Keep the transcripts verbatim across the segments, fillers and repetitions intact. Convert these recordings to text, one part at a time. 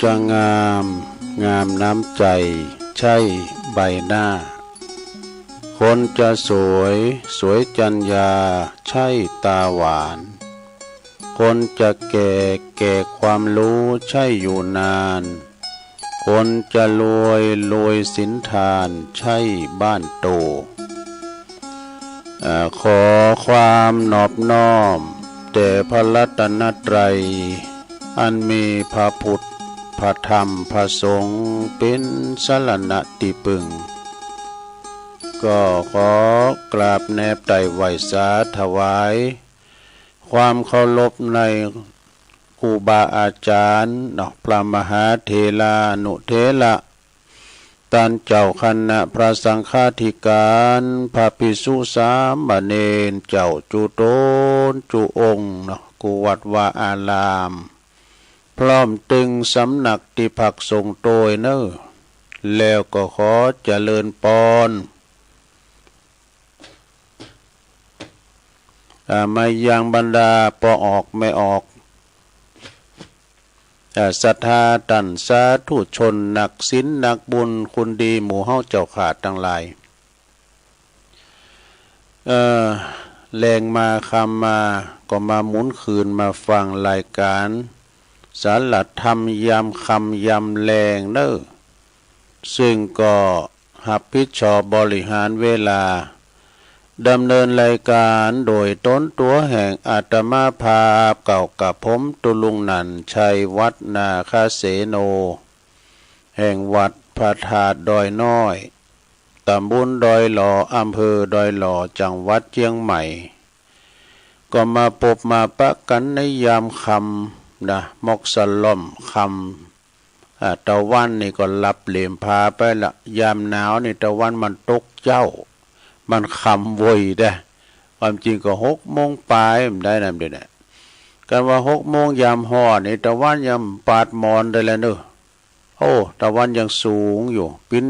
จะงาม งามน้ำใจ ใช่ใบหน้า คนจะสวย สวยจรรยา ใช่ตาหวาน คนจะแก่ แก่ความรู้ ใช่อยู่นาน คนจะรวย รวยสินทาน ใช่บ้านโต เอ่อ ขอความนอบน้อม แด่พระรัตนตรัย อันมีพระพุทธ พระธรรม พระสงฆ์ เป็นสรณะที่พึ่ง ก็ขอกราบแนบไต่ไหว้สาถวาย ความเคารพในครูบาอาจารย์เนาะ พระมหาเถรานุเถระ ต้านเจ้าคณะพระสังฆาธิการ พระภิกษุสามเณรเจ้าจุตนจุองค์เนาะ กู้วัดวาอาราม พร้อมตึงสำนักตี้พักสงฆ์โตยเนอ แล้วก็ขอเจริญปอน อ่า มายังบรรดาป้อออกแม่ออก อ่า ศรัทธาต้านสาธุชน นักศีลนักบุญ คนดีหมู่เฮาเจ้าข้าตังหลาย เอ่อ แลงมาค่ำมา ก็มาหมุนคืนมาฟังรายการสารธรรมยามค่ำยามแลงเนอ ซึ่งก็ ฮับผิดชอบบริหารเวลา ดำเนินรายการโดยตนตั๋วแห่งอาตมาภาพ เก่ากับผมตุลุงนันท์ชัย วัดนาคเสโน แห่งวัดพระธาตุดอยน้อย ตำบลดอยหล่อ อำเภอดอยหล่อ จังหวัดเจียงใหม่ ก็มาปบมาปะกั๋นในยามค่ำนะ มอกสะล่อมค่ำ อ่า ตะวันนี่ก็หลับเหลมผาไปละ ยามหนาวนี่ตะวันมันตกเจ๊า มันค่ำโวยเด้ ความจริงก็หกโมงปลาย มันได้นำเด้อนะ กันว่าหกโมงยามฮ้อนนี่ ตะวันยังปาดหมอนได้แล้วเนอะ โอ้ ตะวันยังสูงอยู่ ปิ้น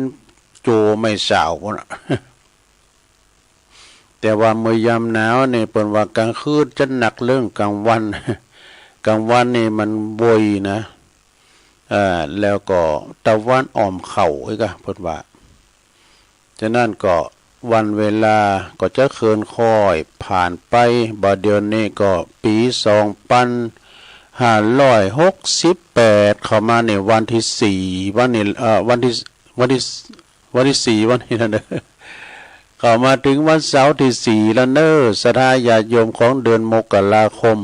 โจไม่สาวพุ้นน่ะ แต่ว่าเมื่อยามหนาวนี่ เปิ้นว่ากลางคืนจะหนักเรื่องกลางวัน กลางวันนี่มันโวยนะ เอ่อ แล้วก็ตะวันอ้อมเข้าอีกอะ เปิ้นว่า ฉะนั้นก็วันเวลาก็จะเคิ่นค่อยผ่านไป บ่าเดี๋ยวนี้ก็ปี๋สองปันห้าร้อยหกสิบแปด เข้ามาในวันที่สี่ วันนี้ เอ่อ วันที่ วันที่ วันที่สี่ วันนี้นะเนอะ เข้ามาถึงวันเสาร์ที่สี่แล้วเนอะ ศรัทธาญาติโยม ของเดือนมกราคม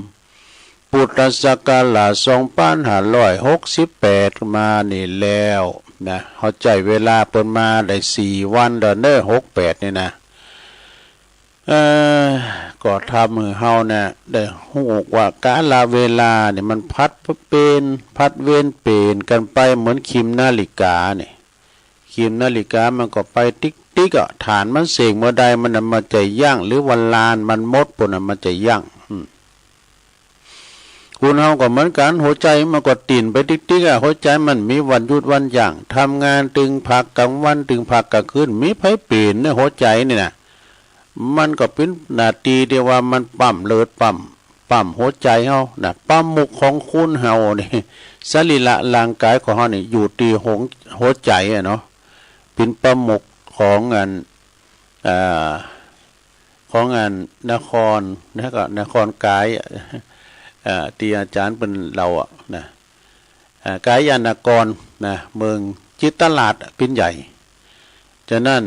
พุทธศักราชสองปันห้าร้อยหกสิบแปด มานี่แล้วนะ เฮาใจ๊เวลาเปิ้นมาได้สี่วันแล้วเนอะ หกแปดนี่นะ เอ่อ ก็ทำหื้อเฮาเนี่ยได้ฮู้ว่ากาลเวลาเนี่ยมันผัดเปลี่ยน ผัดเวียนเปลี่ยนกั๋นไปเหมือนเข็มนาฬิกาเนี่ย เข็มนาฬิกามันก็ไปติ๊กๆ อะ ฐานมันเส่งเมื่อใดมันน่ะมันจะยั้ง หรือว่าลานมันหมดปุ้นน่ะมันจะยั้ง อืม คนเฮาก็เหมือนกั๋น หัวใจ๋มันก็เต้นไปติ๊กๆ อะ หัวใจ๋มันมีวันหยุดวันยั้ง ทำงานตึงพักกลางวัน ตึงพักกลางคืน มีใผเป๋นในหัวใจ๋นี่นะ มันก็เป๋นหน้าตี้ตี้ว่ามันปั๊มเลือด ปั๊ม ปั๊มหัวใจ๋เฮานะ ประมุขของคนเฮานี่ สรีระร่างกายของเฮานี่อยู่ตี้หง หัวใจ๋อะเนาะ เป๋นประมุขของอัน อ่า ของอันนคร แล้วก็นครกาย อ่า ตี้อาจ๋ารย์เปิ้นเล่าอะนะ อ่า กายนครนะ เมืองจิตรราชเป๋นใหญ่ ฉะนั้น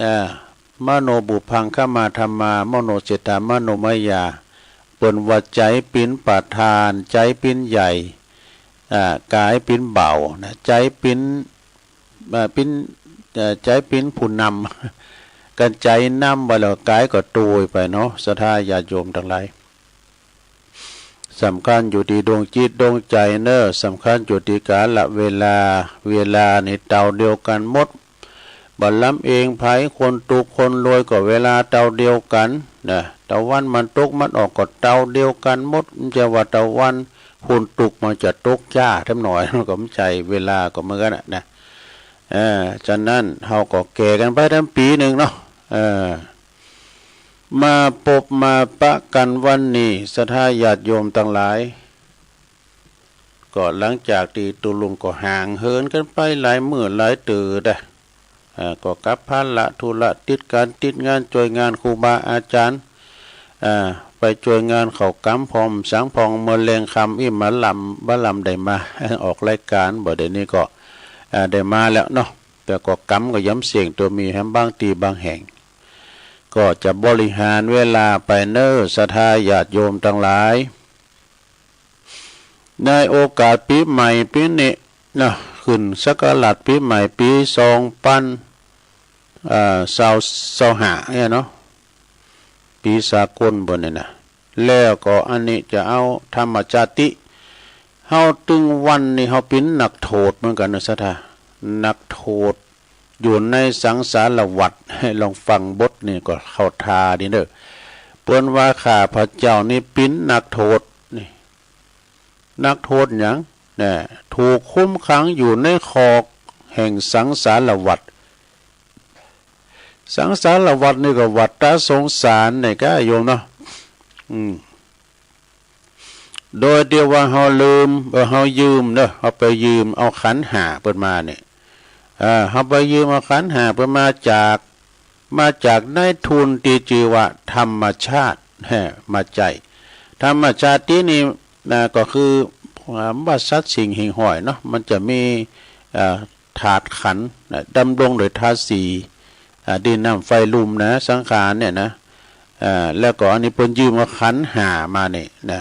อ่า มโนปุพพังคะมาธัมมา มโนเศรษฐา มโนมยา เปิ้นว่าใจ๋เป๋นประธาน ใจ๋เป๋นใหญ่ อ่า กายเป๋นบ่าวนะ ใจ๋เป๋น อ่า เป๋น เอ่อ ใจ๋เป๋นผู้นำ กันใจ๋นำไปแล้วกายก็โตยไปเนาะ ศรัทธาญาติโยมตังหลาย สำคัญอยู่ตี้ดวงจิตดวงใจ๋เนอะ สำคัญอยู่ตี้กาลเวลา เวลานี่เต้าเดียวกั๋นหมด บ่ลำเอียงใผ คนตุ๊กคนรวยก็เวลาเต้าเดียวกั๋นนะ ตะวันมันตกมันออกก็เต้าเดียวกั๋นหมด บ่ใจ้ว่าตะวันคนตุ๊กมันจะตกจ๊าแถมหน่อย มันก็บ่ใจ้ เวลาก็เหมือนกั๋นน่ะนะ เออ ฉะนั้นเฮาก็แก่กั๋นไปแถมปี๋นึ่งเนาะ เออ มาปบมาปะกั๋นวันนี้ ศรัทธาญาติโยมตังหลาย ก็หลังจากตี้ตกลงก็ห่างเหินกันไปหลายมื้อหลายเตื้อได้ เอ่อ ก็กับภาระธุระติดการติดงานจ้วยงานครูบาอาจารย์ เอ่อ ไปจ้วยงานเขากำพร้อมสังพองเมื่อแลงค่ำอี้มาลำบ่ลำได้มา ออกรายการบ่ เดี๋ยวนี้ก็ เอ่อ ได้มาแล้วเนาะ แต่ก็กำก็ย้ำเสี่ยงตัวมีแฮมบางตี้บางแห่ง ก็จะบริหารเวลาไปเน้อศรัทธาญาติโยมตังหลาย ในโอกาสปีใหม่ปีนี้เนาะ ขึ้นศักราชปีใหม่ปีสองปัน เอ่อ ซาว ซาวห้าเนี่ยเนาะ ปีสากลบ่เนี่ยนะ แล้วก็อันนี้จะเอาธรรมชาติ เฮาตึงวันนี้เฮาเป็นนักโทษเหมือนกันนะศรัทธา นักโทษอยู่ในสังสารวัฏ ลองฟังบทนี้ก็เข้าท่าดีเด้อ เปิ้นว่าข้าพเจ้านี่เป็นนักโทษนี่ นักโทษหยัง นะ ถูกคุมขังอยู่ในคอกแห่งสังสารวัฏ สังสารวัฏนี่ก็วัฏฏะสงสารนี่ก็โยมเนาะ อืม โดยที่ว่าเฮาลืม เออ เฮายืมเนาะ เฮาไปยืมเอาขันธ์ห้าเปิ้นมานี่ เออ เฮาไปยืมเอาขันธ์ห้าเปิ้นมาจาก มาจากนายทุนตี้จื่อว่าธรรมชาติ แฮ่ มาใจ้ ธรรมชาติตี้นี่นะ ก็คือ อ่า ว่าสัตว์สิ่งหิ่งห้อยเนาะ มันจะมี เอ่อ ธาตุขันธ์นะ ดำรงโดยธาตุสี่ อ่า ดินน้ำไฟลมนะ สังขารเนี่ยนะ อ่า แล้วก็อันนี้เปิ้นยืมเอาขันธ์ห้ามานี่นะ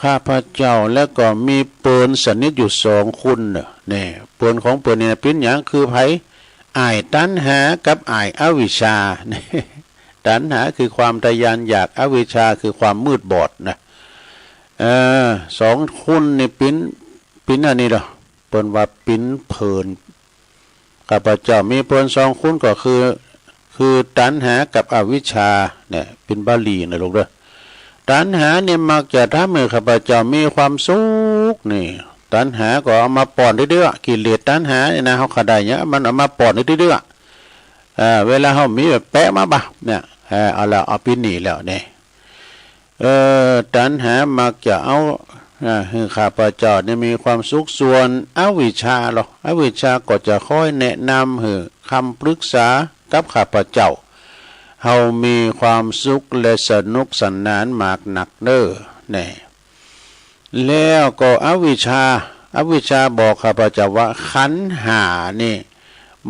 ข้าพเจ้าแล้วก็มีเปิ้นสนิทอยู่สองคนเน่อ นี่ เปิ้นของเปิ้นนี่นะ เป็นหยังคือไผ อ้ายตัณหากับอ้ายอวิชชา ตัณหาคือความทะยานอยาก อวิชชาคือความมืดบอดนะ เออ สองคนนี่เป็น เป็นอันนี้เด้อ เปิ้นว่าเป็นเปิ้น ข้าพเจ้ามีเปิ้นสองคนก็คือ คือตัณหากับอวิชชาเนี่ย เป็นบาลีนะลูกเด้อ ตัณหาเนี่ยมักจะทำให้ข้าพเจ้ามีความสุขนี่ ตัณหาก็เอามาป้อนเรื่อยๆ กิเลสตัณหาเนี่ยนะ เฮาขะได้เนี่ย มันเอามาป้อนเรื่อยๆ เอ่อ เวลาเฮามีแบบแปะมาบ่ะเนี่ย เอ่อ เอาละ เอาปิ้นหนีแล้วเนี่ย เอ่อ ตัณหามักจะเอา อ่า ให้ข้าพเจ้าเนี่ยมีความสุข ส่วนอวิชชาเหรอ อวิชชาก็จะคอยแนะนำให้คำปรึกษากับข้าพเจ้า เฮามีความสุขและสนุกสนานมากนักเน้อ แน่ แล้วก็อวิชชา อวิชชาบอกข้าพเจ้าว่าขันธ์ห้านี่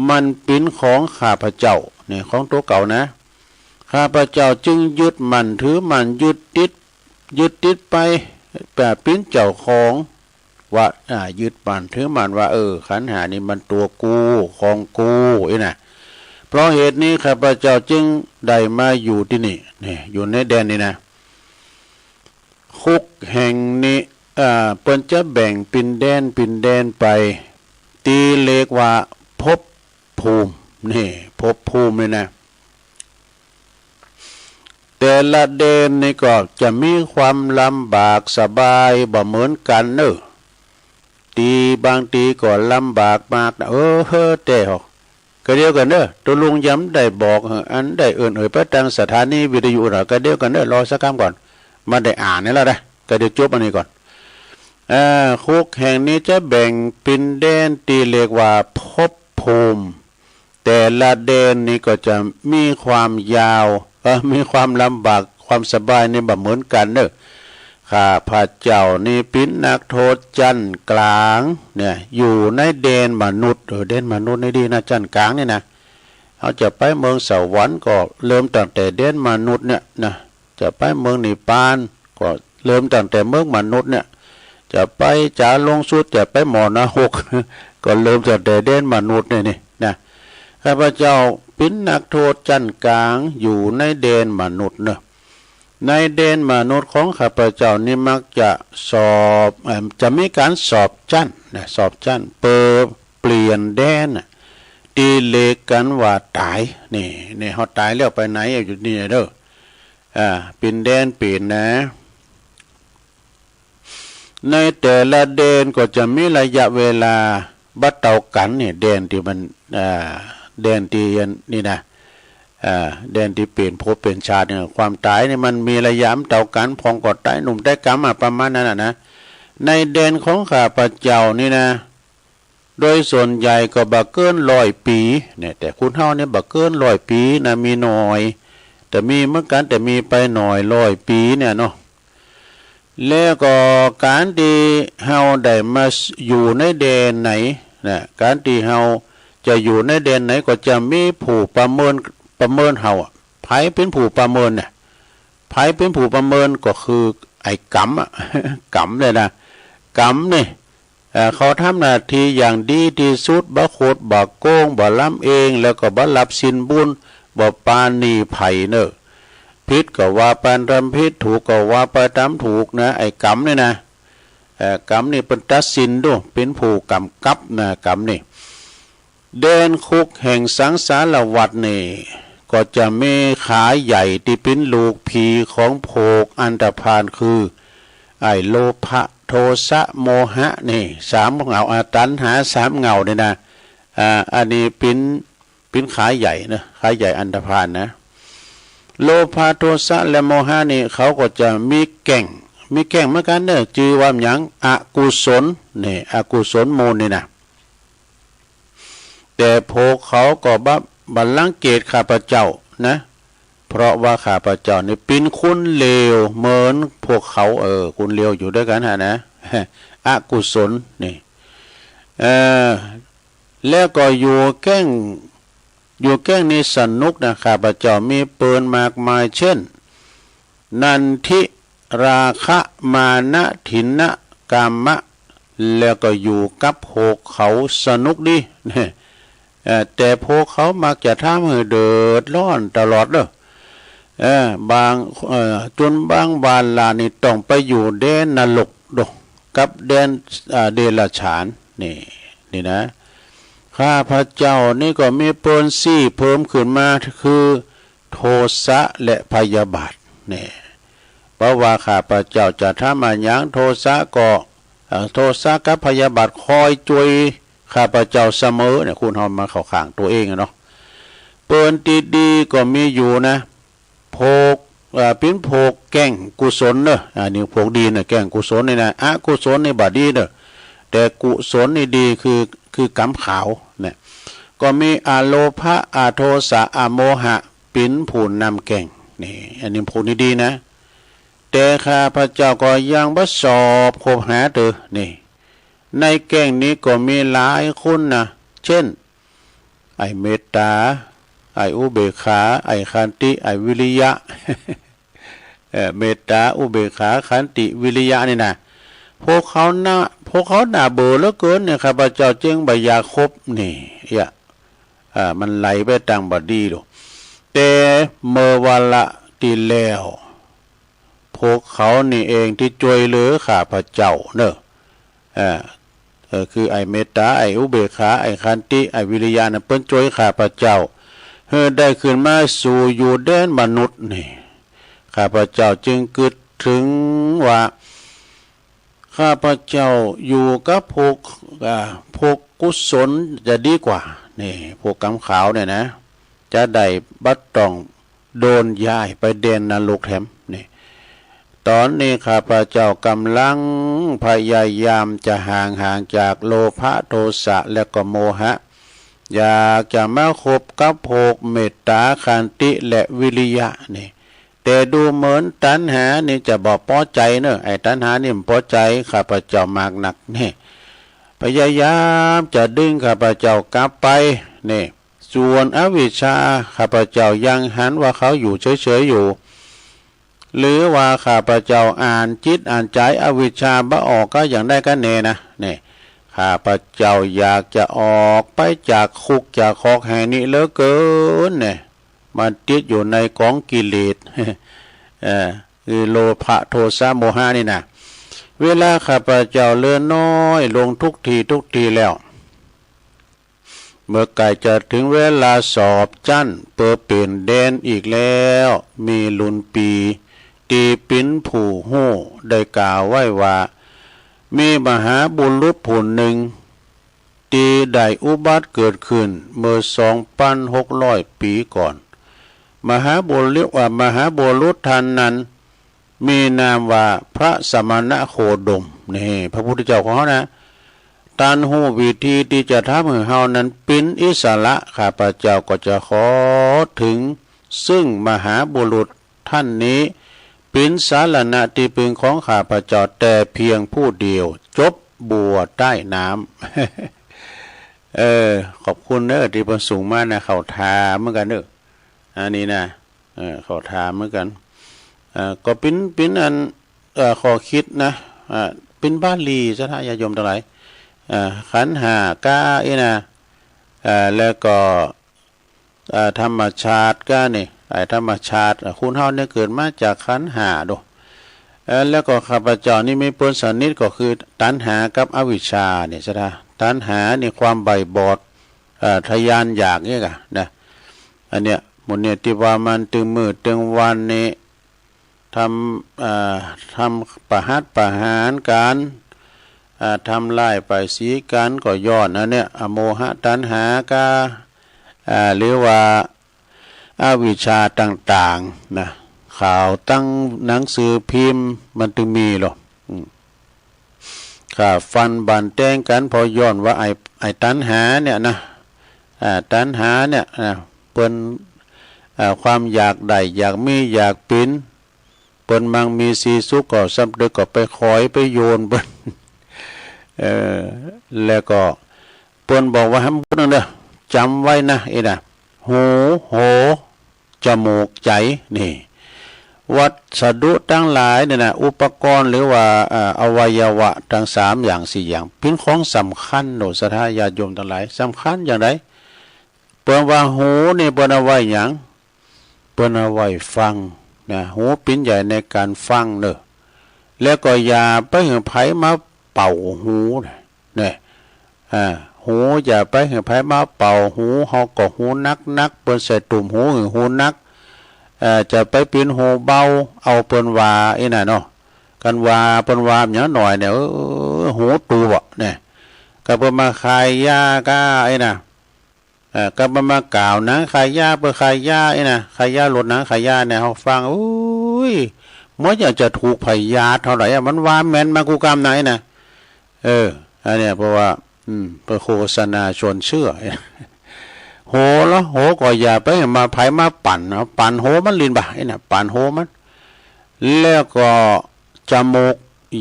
มันเป็นของข้าพเจ้า นี่ของตัวเก่านะ ข้าพเจ้าจึงยึดมั่นถือมั่น ยึดติด ยึดติดไป แบบเป็นเจ้าของ ว่า อ่า ยึดมั่นถือมั่นว่า เออ ขันธ์ห้านี่มันตัวกู ของกู อี้นะ เพราะเหตุนี้ข้าพเจ้าจึงได้มาอยู่ตี้นี่ นี่ อยู่ในแดนนี่นะ คุกแห่งนี้ อ่า เปิ้นจะแบ่งเป็นแดนเป็นแดนไป ตี้เรียกว่าภพภูมิ นี่ ภพภูมินี่นะ แต่ละแดนนี่ก็จะมีความลำบากสบายบ่เหมือนกันเน้อ ตี้บางตี้ก็ลำบากมากนะ เออ เฮ้อ แต่หอก ก็เดียวกันเน้อ ตัวลุงย้ำได้บอก อันได้เอิ้นเอ่ยไปตางสถานีวิทยุน่ะ ก็เดียวกันเน้อ รอสักกำก่อน มาได้อ่านนี่แล้วนะ ก็เดี๋ยวจบอันนี้ก่อน เอ่อ คุกแห่งนี้จะแบ่งเป็นแดนตี้เรียกว่าภพภูมิ แต่ละแดนนี่ก็จะมีความยาว เอ่อ มีความลำบาก ความสบายนี่บ่เหมือนกันเน้อ ข้าพเจ้านี่เป็นนักโทษชั้นกลาง เนี่ย อยู่ในแดนมนุษย์ เออ แดนมนุษย์นี่ดีนะ ชั้นกลางนี่นะ เฮาจะไปเมืองสวรรค์ก็เริ่มตั้งแต่แดนมนุษย์เนี่ยนะ จะไปเมืองนิพพานก็เริ่มตั้งแต่เมืองมนุษย์เนี่ย จะไปจ๋าลงสุด จะไปหมอนรก ก็เริ่มตั้งแต่แดนมนุษย์เนี่ยนี่นะ ข้าพเจ้าเป็นนักโทษชั้นกลางอยู่ในแดนมนุษย์เนอะ ในแดนมนุษย์ของข้าพเจ้านี่มักจะสอบ เอ่อ จะมีการสอบชั้นนะ สอบชั้น เปิดเปลี่ยนแดนน่ะ ตี้เรียกกันว่าตาย นี่ นี่ เฮาตายแล้วไปไหน อยู่นี่เด้อ อ่า เป็นแดนเปลี่ยนนะ ในแต่ละแดนก็จะมีระยะเวลาบ่เต้ากั๋นนี่ แดนตี้มัน อ่า แดนตี้นี่นะ อ่า แดนตี้เปลี่ยนภพเปลี่ยนชาติเนี่ย ความต๋ายนี่มันมีระยะบ่เต้ากั๋น พองก็ต๋ายหนุ่มต๋ายกำ อ่ะ ประมาณนั้นน่ะนะ ในแดนของข้าพเจ้านี่นะ โดยส่วนใหญ่ก็บ่เกินร้อยปีเนี่ย แต่คนเฮาเนี่ยบ่เกินร้อยปีนะ มีหน่อย แต่มีเหมือนกัน แต่มีไปหน่อยร้อยปีเนี่ยเนาะ แล้วก็การที่เฮาได้มาอยู่ในแดนไหนนะ การที่เฮาจะอยู่ในแดนไหนก็จะมีผู้ประเมิน ประเมินเฮาอะ ไผเป็นผู้ประเมินเนี่ย ไผเป็นผู้ประเมินก็คือไอ้กำอะ กำเนี่ยนะ กำเนี่ย เอ่อ เขาทำหน้าที่อย่างดีที่สุด บ่ขดบ่โกง บ่ลำเอง แล้วก็บ่ลักสินบุญ บ่ปาหนี้ไผเนอะ ผิดก็ว่าไปตามผิด ถูกก็ว่าไปตามถูกนะ ไอ้กำเนี่ยนะ เอ่อ กำนี่เปิ้นตัดสินดู เป็นผู้กำกับนะ กำนี่ แดนคุกแห่งสังสารวัฏนี่ ก็จะมีขาใหญ่ที่เป็นลูกผีของพวกอันธพาล คือไอ้โลภะ โทสะ โมหะนี่ สามเหง้า อ่า ตัณหาสามเหง้านี่นะ อ่า อันนี้เป็น เป็นขาใหญ่นะ ขาใหญ่อันธพาลนะ โลภะ โทสะ และโมหะนี่ เขาก็จะมีแก๊ง มีแก๊งเหมือนกันเนอะ ชื่อว่าหยัง อกุศลนี่ อกุศลมูลนี่นะ แต่พวกเขาก็บ่ บ่รังเกียจข้าพเจ้านะ เพราะว่าข้าพเจ้านี่เป็นคนเลวเหมือนพวกเขา เออ คนเลวอยู่ด้วยกันฮะนะ อกุศลนี่ เออ แล้วก็อยู่แก๊ง อยู่แก๊งนี้สนุกนะ ข้าพเจ้ามีปืนมากมาย เช่น นันทิ ราคะ มานะ ถินนะ กามะ แล้วก็อยู่กับพวกเขาสนุกดี เอ่อ แต่พวกเขามักจะทำให้เดือดร้อนตลอดเด้อ เอ่อ บาง เอ่อ จนบางวาระนี่ต้องไปอยู่แดนนรกโด กับแดน อ่า เดรัจฉาน นี่ นี่นะ ข้าพเจ้านี่ก็มีปืนสี่เพิ่มขึ้นมา คือโทสะและพยาบาท นี่ เพราะว่าข้าพเจ้าจะทำอะหยัง โทสะก็ เอ่อ โทสะกับพยาบาทคอยช่วยข้าพเจ้าเสมอเนี่ย คนเฮามาเข้าข้างตัวเองอะเนาะ ปืนดีๆ ก็มีอยู่นะ พวก เอ่อ เป็นพวกแก๊งกุศลเนอะ อันนี้พวกดีนะ แก๊งกุศลนี่นะ อกุศลนี่บ่ดีเนอะ แต่กุศลนี่ดี คือ คือกำขาวเนี่ย ก็มีอโลภะ อโทสะ อโมหะ เป็นผู้นำแก๊ง นี่ อันนี้พวกนี้ดีนะ แต่ข้าพเจ้าก็ยังบ่ชอบคบหาเด้อ นี่ ในแก๊งนี้ก็มีหลายคนนะ เช่น ไอ้เมตตา ไอ้อุเบกขา ไอ้ขันติ ไอ้วิริยะ เอ่อ เมตตา อุเบกขา ขันติ วิริยะนี่นะ พวกเขาน่า พวกเขาน่าเบื่อเหลือเกินเนี่ย ข้าพเจ้าจึงบ่อยากคบ นี่ เอ้ย อ่า มันไหลไปตางบ่ดีโด แต่เมื่อวาระที่แล้ว พวกเขานี่เองที่ช่วยเหลือข้าพเจ้าเนอะ เอ่อ เอ่อ คือไอ้เมตตา ไอ้อุเบกขา ไอ้ขันติ ไอ้วิริยะนะ เปิ้นช่วยข้าพเจ้า ให้ได้ขึ้นมาสู่อยู่แดนมนุษย์นี่ ข้าพเจ้าจึงกึ๊ดถึงว่า ข้าพเจ้าอยู่กับพวก อ่า พวกกุศลจะดีกว่า นี่ พวกกำขาวเนี่ยนะ จะได้บ่ต้องโดนย้ายไปแดนนรกแถม นี่ ตอนนี้ข้าพเจ้ากำลังพยายามจะห่างๆ จากโลภะ โทสะ และก็โมหะ อยากจะมาคบกับพวกเมตตา ขันติ และวิริยะ นี่ แต่ดูเหมือนตัณหานี่จะบ่พอใจเนอะ ไอ้ตัณหานี่มันพอใจ ข้าพเจ้ามากนัก นี่ พยายามจะดึงข้าพเจ้ากลับไป นี่ ส่วนอวิชชา ข้าพเจ้ายังหันว่าเขาอยู่เฉยๆ อยู่ หรือว่าข้าพเจ้าอ่านจิตอ่านใจอวิชชาบ่ออกก็อย่างใดกันแน่นะ นี่ ข้าพเจ้าอยากจะออกไปจากคุกจากคอกแห่งนี้เหลือเกิน นี่ มันติดอยู่ในกองกิเลส เอ่อ คือโลภะ โทสะ โมหะนี่นะ เวลาข้าพเจ้าเหลือน้อยลงทุกทีทุกทีแล้ว เมื่อใกล้จะถึงเวลาสอบชั้นเปิดเปลี่ยนแดนอีกแล้ว มีรุ่นพี่ที่เป็นผู้ฮู้ได้กล่าวไว้ว่า มีมหาบุรุษผู้หนึ่ง ที่ได้อุบัติเกิดขึ้นเมื่อสองพันหกร้อยปีก่อน มหาบุรุษ อ่ามหาบุรุษท่านนั้น มีนามว่าพระสมณโคดม นี่พระพุทธเจ้าของเฮานะ ตันฮู้วิธีที่จะทำให้เฮานั้นเป็นอิสระ ข้าพเจ้าก็จะขอถึงซึ่งมหาบุรุษท่านนี้ เป็นสรณะที่พึ่งของข้าพเจ้าแต่เพียงผู้เดียว จบบัวใต้น้ำ เออ ขอบคุณเด้อที่เพิ่นส่งมานะ เข้าท่าเหมือนกันเด้อ อันนี้นะ เออ เข้าท่าเหมือนกัน เออ ก็เป็น เป็นอัน เออ ข้อคิดนะ เออ เป็นบาลี ศรัทธาญาติโยมทั้งหลาย เออ ขันธ์ห้าก้าอี้นะ เออ แล้วก็ เออ ธรรมชาติก้านี่ ไอ้ธรรมชาติ เออ คนเฮาเนี่ยเกิดมาจากขันธ์ห้าโด เออ แล้วก็ข้าพเจ้านี่มีเปิ้นสนิทก็คือตัณหากับอวิชชาเนี่ย ศรัทธา ตัณหานี่ความใฝ่บอด เออ ทะยานอยากเนี่ยกะนะ อันเนี้ย หมู่เนี่ยที่ว่ามันตึงมื้อตึงวันนี่ ทำ เอ่อ ทำประหัตประหารกัน เอ่อ ทำร้ายป้ายสีกันก็ย้อนอันเนี้ย อโมหะตัณหากา เอ่อ หรือว่าอวิชชาต่างๆ นะ ข่าวตั้งหนังสือพิมพ์มันตึงมีหรอ อืม ฆ่าฟันบั่นแตงกัน เพราะย้อนว่าไอ้ ไอ้ตัณหาเนี่ยนะ อ่า ตัณหาเนี่ยนะ เปิ้น อ่า ความอยากได้ อยากมี อยากเป็น เปิ้นมังมีสีสุขก็สำนึกก็ไปขอยไปโยนเปิ้น เออ แล้วก็เปิ้นบอกว่า ให้เปิ้นเด้อ จำไว้นะ ไอ้นะ หู โห จมูก ใจ นี่ วัสดุทั้งหลายเนี่ยนะ อุปกรณ์หรือว่า เอ่อ อวัยวะทั้งสามอย่างสี่อย่าง เป็นของสำคัญโด ศรัทธาญาติโยมทั้งหลาย สำคัญอย่างไร เปิ้นว่าหูนี่เปิ้นเอาไว้หยัง เปิ้นเอาไว้ฟังนะ หูเป็นใหญ่ในการฟังเนอะ แล้วก็อย่าไปให้ไผมาเป่าหูนะ เนี่ย อ่า หูอย่าไปให้ไผมาเป่าหู เฮาก็หูนักๆ เปิ้นใส่ตุ่มหูหื้อหูนัก เอ่อ จะไปปิ้นหูเบา เอาเปิ้นว่าไอ้น่ะเนาะ กันว่าเปิ้นว่าหยังหน่อยเนี่ย เออ หูตูบอะเนี่ย ก็เปิ้นมาขายยาก้าไอ้น่ะ เอ่อ ก็เปิ้นมากล่าวหนังขายยา เปิ้นขายยาไอ้น่ะ ขายยาลดหนังขายยาเนี่ย เฮาฟัง อุ้ย เหมือนอย่างจะถูกพยาธิเท่าไหร่อะ มันว่าแม่นมากู้กำไหนน่ะ เออ อันเนี้ย เพราะว่า อืม ไปโฆษณาชวนเชื่อ โหละ โหก็อย่าไปมาไผมาปั่นนะ ปั่นโหมันลินบ่ะ ไอ้น่ะ ปั่นโหมัน แล้วก็จมูก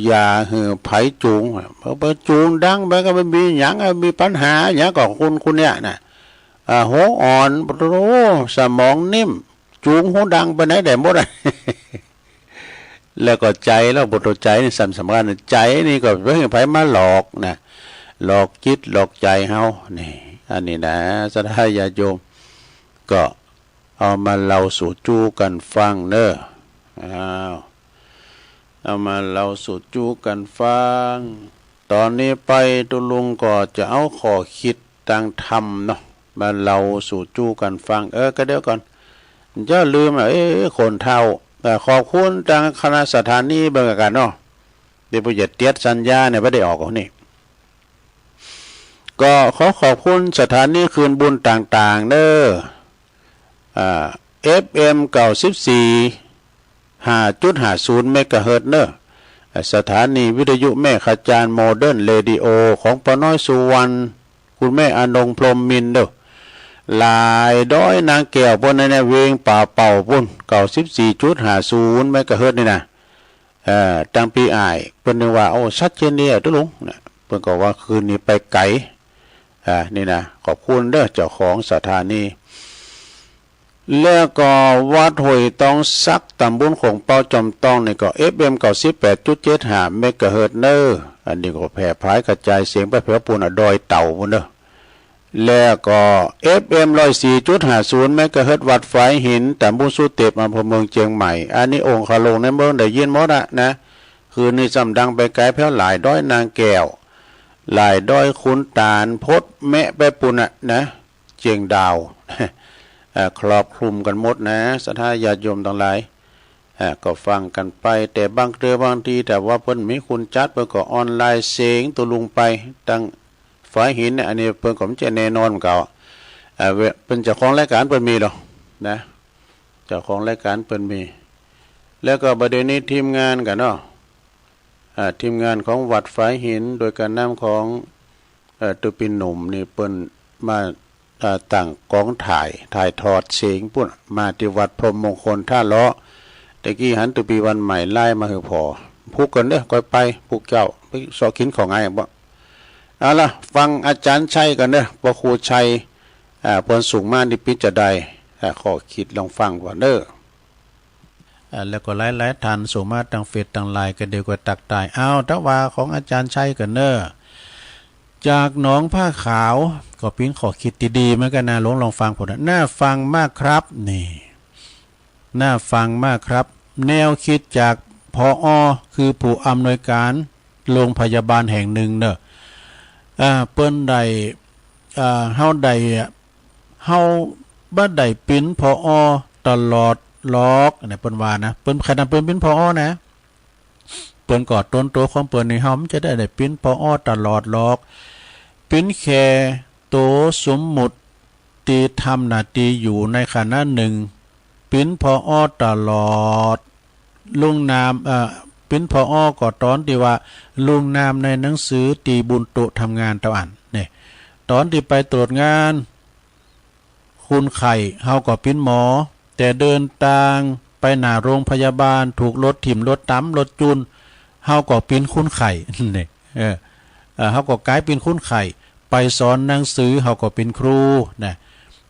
อย่าหื้อไผจูง เพราะไปจูงดังไปก็ไม่มีหยัง มีปัญหาหยังก็คุณ คุณเนี่ยน่ะ อ่า หัวอ่อน โอ้ สมองนิ่ม จูงหูดังไปไหนได้หมดอะ แล้วก็ใจ แล้วบทใจนี่สำ สำคัญ ใจนี่ก็ไปให้ไผมาหลอกนะ หลอกจิตหลอกใจเฮา นี่ อันนี้นะ ศรัทธาญาติโยม ก็เอามาเล่าสู่จู้กันฟังเนอะ อ้าว เอามาเล่าสู่จู้กันฟัง ตอนนี้ไปตุ๊ลุงก็จะเอาข้อคิดตางธรรมเนาะ มาเล่าสู่จู้กันฟัง เออ ก็เดี๋ยวก่อน อย่าลืมอ่ะ เอ้ย คนเฒ่า เอ่อ ขอบคุณตางคณะสถานีเบิ่งกันเนาะ เดี๋ยวผมจะเตียดสัญญาเนี่ย บ่ได้ออกนี่ ก็ขอขอบคุณสถานีคลื่นบุญต่างๆ เด้อ อ่า เอฟเอ็ม เก้าสิบสี่ ห้าจุดห้าศูนย์ เมกะเฮิรตซ์เนอะ สถานีวิทยุแม่ขจาร โมเดิร์นเรดิโอ ของป้าน้อยสุวรรณ คุณแม่อนงพรหมมินทร์เด้อ หลายดอยนางแก้วปุ้นนะเนี่ย เวียงป่าเป่าปุ้น เก้าสิบสี่จุดห้าศูนย์ เมกะเฮิรตซ์นี่นะ เอ่อ ตั้งปีอ้าย เปิ้นนึกว่า โอ้ ชัดเจนดีอะตุ๊ลุง นะ เปิ้นก็ว่าคืนนี้ไปไกล อ่า นี่นะ ขอบคุณเด้อ เจ้าของสถานี แล้วก็วัดห้วยตองสัก ตำบลโขงเปาจอมตองนี่ก็ เอฟเอ็ม เก้าสิบแปดจุดเจ็ดห้า เมกะเฮิรตซ์เนอะ อันนี้ก็แผ่ผายกระจายเสียงไปแถวปุ้นน่ะ ดอยเต่าปุ้นเนอะ แล้วก็ เอฟเอ็ม ร้อยสี่จุดห้าศูนย์ เมกะเฮิรตซ์ วัดฝายหิน ตำบลสุเต็ป อำเภอเมืองเชียงใหม่ อันนี้องคาลงในเมืองได้ยินหมดอะนะ คืนนี้ซ้ำดังไปไกลแถวหลายดอยนางแก้ว หลายดอยขุนตาล พดแมะไปปุ้นน่ะนะ เชียงดาว เอ่อ ครอบคลุมกันหมดนะ ศรัทธาญาติโยมทั้งหลาย เอ่อ ก็ฟังกันไป แต่บางเทื่อบางที ถ้าว่าเปิ้นมีคนจัด เปิ้นก็ออนไลน์เสียงตุ๊ลุงไป ตางฝายหินเนี่ย อันนี้เปิ้นก็บ่แน่นอนเหมือนกัน เอ่อ เว- เปิ้นเจ้าของรายการเปิ้นมีหรอ นะ เจ้าของรายการเปิ้นมี แล้วก็บ่าเดี่ยวนี้ทีมงานกันเนาะ อ่า ทีมงานของวัดฝายหิน โดยการนำของ เอ่อ ตุ๊ปีหนุ่มนี่ เปิ้นมา อ่า ตั้งกองถ่าย ถ่ายทอดเสียงปุ้น มาที่วัดพรหมมงคลท่าเลาะ แต่กี้หันตุ๊ปีวันใหม่ไลน์มาหื้อผ่อ ผูกก่อนเด้อ ก่อยไป ผูกเจ้า ไปเซาะกินข้าวไงบ่ เอาละ ฟังอาจารย์ชัยก่อนเด้อ พระครูชัย อ่า เปิ้นส่งมานี่ ปิ๊นจะได้ อ่า ข้อคิด ลองฟังก่อนเด้อ อ่า แล้วก็หลายๆ ท่านส่งมาตางเฟซตางไลน์ ก็เดี๋ยวก็ตักทาย เอา แต่ว่าของอาจารย์ชัยก่อนเด้อ จากหนองผ้าขาว ก็ปิ๊นข้อคิดดีๆ เหมือนกันนะ ลอง ลองฟังผมนะ น่าฟังมากครับ นี่ น่าฟังมากครับ แนวคิดจาก ผอ คือผู้อำนวยการโรงพยาบาลแห่งหนึ่งเนอะ อ่า เปิ้นได้ อ่า เฮาได้ เฮาบ่ได้ปิ๊น ผอ ตลอดหรอก อันนี้เปิ้นว่านะ เปิ้น ขนาดเปิ้นปิ๊น ผอ นะ เปิ้นก็ตนโตของเปิ้นนี่ เฮามันจะได้ ได้ปิ๊น ผอ ตลอดหรอก ปิ๊นแค่โตสมมุติ ที่ทำหน้าที่อยู่ในขณะหนึ่ง ปิ๊น ผอ ตลอด ลงนาม เอ่อ ปิ๊น ผอ ก็ตอนที่ว่าลงนามในหนังสือที่บนโต๊ะทำงานเต้าอั้น นี่ ตอนที่ไปตรวจงานคนไข้ เฮาก็ปิ๊น หมอ แต่เดินตางไปหน้าโรงพยาบาล ถูกรถถิ่ม รถตำ รถจุน เฮาก็ปิ๊น คนไข้ นี่ เออ เอ่อ เฮาก็กลายปิ๊น คนไข้ ไปสอนหนังสือ เฮาก็ปิ๊น ครู นะ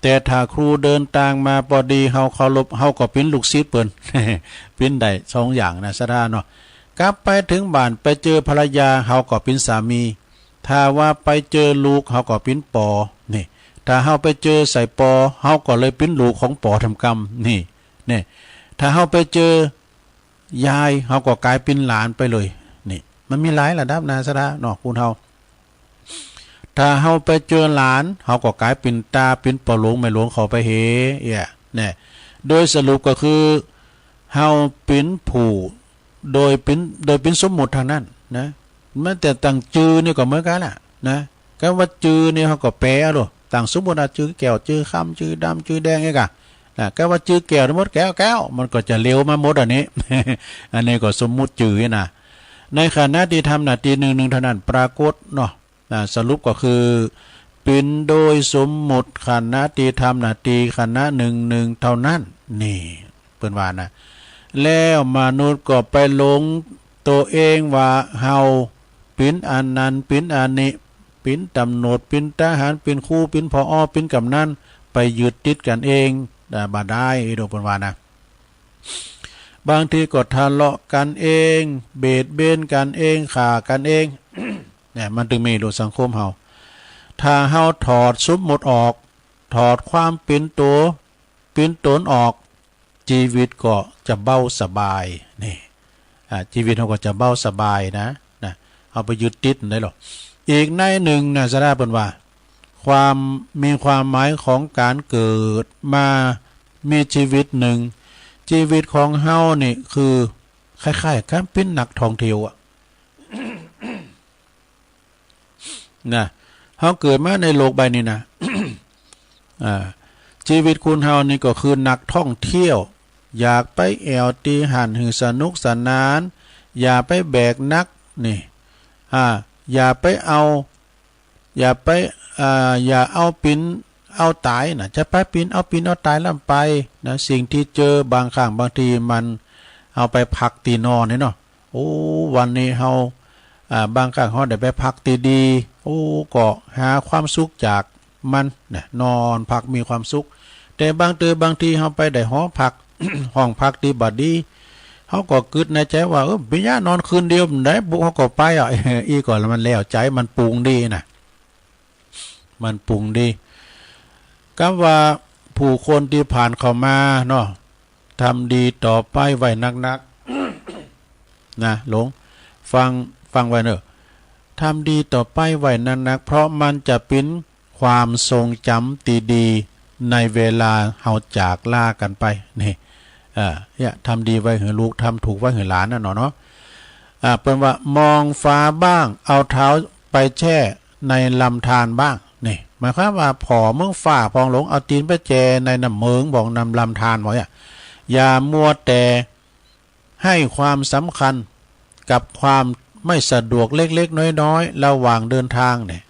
แต่ถ้าครูเดินตางมาปอดี เฮาเคารพ เฮาก็ปิ๊น ลูกศิษย์เปิ้น ปิ๊นได้สองอย่างนะ ศรัทธาเนาะ กลับไปถึงบ้าน ไปเจอภรรยา เฮาก็ปิ๊น สามี ถ้าว่าไปเจอลูก เฮาก็ปิ๊น ปอ นี่ ถ้าเฮาไปเจอใส่ปอ เฮาก็เลยปิ๊น ลูกของปอ ทำกรรม นี่ นี่ ถ้าเฮาไปเจอ ยาย เฮาก็กลายปิ๊น หลานไปเลย นี่ มันมีหลายระดับนะ ศรัทธาเนาะ คนเฮา ถ้าเฮาไปเจอหลาน เฮาก็กลายปิ๊น ตา ปิ๊น ปอหลวง แม่หลวง เข้าไปเห เอี้ย แน่ โดยสรุปก็คือ เฮาปิ๊น ผู้ โดยปิ๊น โดยปิ๊น สมมุติทางนั้น นะ แม้แต่ตั้งจื่อนี่ก็เหมือนกันแหละ นะ กำว่าจื่อนี่ เฮาก็แปลเอาโลด ตั้งสมมุติว่า จื่อแก้ว จื่อคำ จื่อดำ จื่อแดง นี่กะ นะ กำว่าจื่อแก้ว สมมุติ แก้ว แก้ว มันก็จะเร็วมาหมดอันนี้ อันนี้ก็สมมุติจื่อนะ ในขณะที่ทำหน้าที่หนึ่งหนึ่งเท่านั้น ปรากฏเนาะ นะ สรุปก็คือ ปิ๊นโดยสมมุติ ขณะที่ทำหน้าที่ ขณะหนึ่งหนึ่งเท่านั้น นี่ เปิ้นว่านะ แล้วมนุษย์ก็ไปหลงตัวเองว่า เฮาปิ๊นอันนั้น ปิ๊นอันนี้ ปิ๊นตำรวจ ปิ๊นทหาร ปิ๊นครู ปิ๊น ผอ ปิ๊นกำนัน ไปยึดติดกันเอง อ่า บ่ได้ อีโดเปิ้นว่านะ บางทีก็ทะเลาะกันเอง เบียดเบียนกันเอง ฆ่ากันเอง เนี่ย มันจึงมีอยู่สังคมเฮา ถ้าเฮาถอดสมมุติออก ถอดความปิ๊นตัว ปิ๊นตนออก ชีวิตก็จะเบาสบาย นี่ อ่า ชีวิตเฮาก็จะเบาสบายนะ นะ เฮาไปยึดติดได้หรอก อีกในหนึ่งนะ ศรัทธาเปิ้นว่า ความ มีความหมายของการเกิดมา มีชีวิตหนึ่ง ชีวิตของเฮานี่คือ คล้ายๆ กับปิ๊นนักท่องเที่ยวอะ นะ เฮาเกิดมาในโลกใบนี้นะ อ่า ชีวิตคนเฮานี่ก็คือนักท่องเที่ยว อยากไปแอ่วตี้หั้นหื้อสนุกสนาน อย่าไปแบกหนัก นี่ อ่า อย่าไปเอา อย่าไป อ่า อย่าเอาปิ๊นเอาตายนะ จะไปปิ๊นเอาปิ๊นเอาตายล้ำไปนะ สิ่งที่เจอบางครั้งบางทีมันเอาไปพักตี้นอนนี่เนาะ โอ้ วันนี้เฮา อ่า บางครั้งเฮาได้ไปพักตี้ดี โอ้ ก็หาความสุขจากมันนะ นอนพักมีความสุข แต่บางเทื่อบางทีเฮาไปได้หอพัก ห้องพักตี้บ่ดี เฮาก็กึ๊ดในใจว่า เออ เปียะนอนคืนเดียวมันได้บุ เฮาก็ไปอ่ะ อี้ก่อนแล้วมันแล้วใจ มันปรุงดีนะ มันปรุงดี กำว่าผู้คนตี้ผ่านเข้ามาเนาะ ทำดีต่อไปไว้นักๆ นะ หลง ฟัง ฟังไว้เนอะ ทำดีต่อไปไว้นักๆ เพราะมันจะปิ๊นความทรงจ๋ำตี้ดีในเวลาเฮาจากลากันไป นี่ อ่า เนี่ย ทำดีไว้หื้อลูก ทำถูกไว้หื้อหลานนะเนาะ เนาะ อ่า เปิ้นว่ามองฟ้าบ้าง เอาเท้าไปแช่ในลำธารบ้าง นี่ หมายความว่าผ่อเมืองฟ้าพ่อง หลง เอาตี๋นไปแช่ในน้ำเมิงพ่อง น้ำลำธารพ่องเนี่ย อย่ามัวแต่ให้ความสำคัญกับความ ไม่สะดวกเล็กๆน้อยๆ ระหว่างเดินทางเนี่ย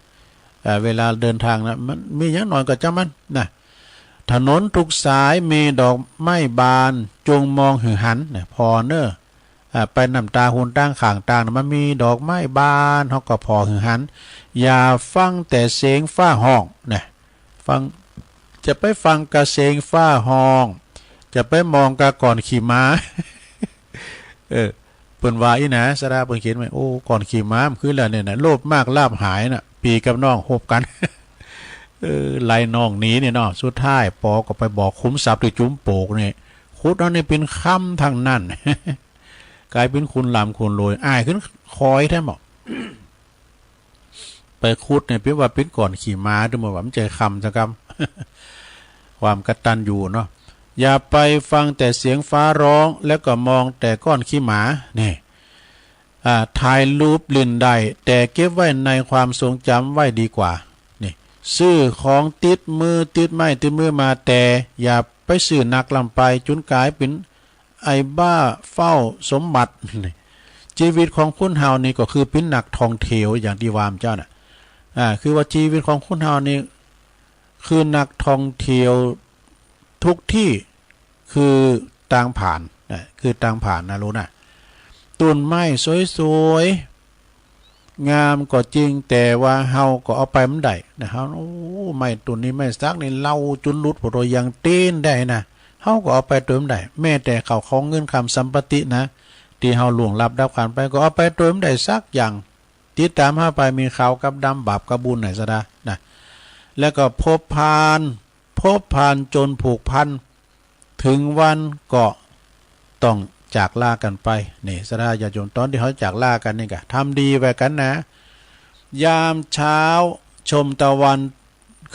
เอ่อ เวลาเดินทางนะ มันมีอย่างน้อยก็จะมันนะ ถนนทุกสายมีดอกไม้บาน จงมองหื้อหันนะ ผ่อเน่อ อ่า ไปนำตาหนตางข้างตางนะ มันมีดอกไม้บาน เฮาก็ผ่อหื้อหัน อย่าฟังแต่เสียงฟ้าฮ้องนะ ฟัง จะไปฟังกะเสียงฟ้าฮ้อง จะไปมองกะก้อนขี้หมา เออ เปิ้นว่าอี้นะ สะดาเปิ้นเขียนไว้ โอ้ ก้อนขี้หมา มันคือแล้วเนี่ยนะ โลภมากลาภหายน่ะ ปี้กับน้องฮบกั๋น เออ ไล่น้องหนีเนี่ยเนาะ สุดท้ายปอก็ไปบอกขุมทรัพย์ตี้จุ๋มโปกนี่ ขุดเอานี่เป๋นคำตังนั้น ก๋ายเป๋นคนร่ำคนรวย อ้ายขึ้นคอยแท้หมอ ไปขุดเนี่ย เป๋นว่าเป๋นก้อนขี้หมา ดูเหมือนว่ามันจะคำสักกำ ความกตัญญูเนาะ อย่าไปฟังแต่เสียงฟ้าร้อง แล้วก็มองแต่ก้อนขี้หมา นี่ อ่า ถ่ายรูปเล่นได้ แต่เก็บไว้ในความทรงจำไว้ดีกว่า นี่ ซื้อของติดมือ ติดไม้ติดมือมา แต่อย่าไปซื้อนักล้ำไป จ๋นก๋ายเป๋น ไอ้บ้าเฝ้าสมบัติ นี่ ชีวิตของคนเฮานี่ก็คือเป๋นนักท่องเที่ยวอย่างตี้ว่าเมื่อเจ๊าน่ะ อ่า คือว่าชีวิตของคนเฮานี่คือนักท่องเที่ยวทุกตี้ คือตางผ่านน่ะ คือตางผ่านนะ ฮู้น่ะ ต้นไม้สวยๆ งามก็จริง แต่ว่าเฮาก็เอาไปบ่ได้นะ เฮา โอ้ ไม้ต้นนี้ไม้สักนี่ เล่าจ๋นหลุด โผโตยังเต้นได้นะ เฮาก็เอาไปตวยบ่ได้ แม้แต่ข้าวของเงินคำสัมปตินะ ตี้เฮาล่วงลับดับขันไป ก็เอาไปตวยบ่ได้สักอย่าง ติดต๋ามเฮาไป มีขาวกับดำ บาปกับบุญไหนสะดานะ แล้วก็พบผ่าน พบผ่านจ๋นผูกพัน ถึงวันก็ต้องจากลากั๋นไป นี่ สะดาญาติโยม ต๋อนตี้เฮาจากลากั๋นนี่ก็ทำดีไว้กั๋นนะ ยามเช้าชมตะวัน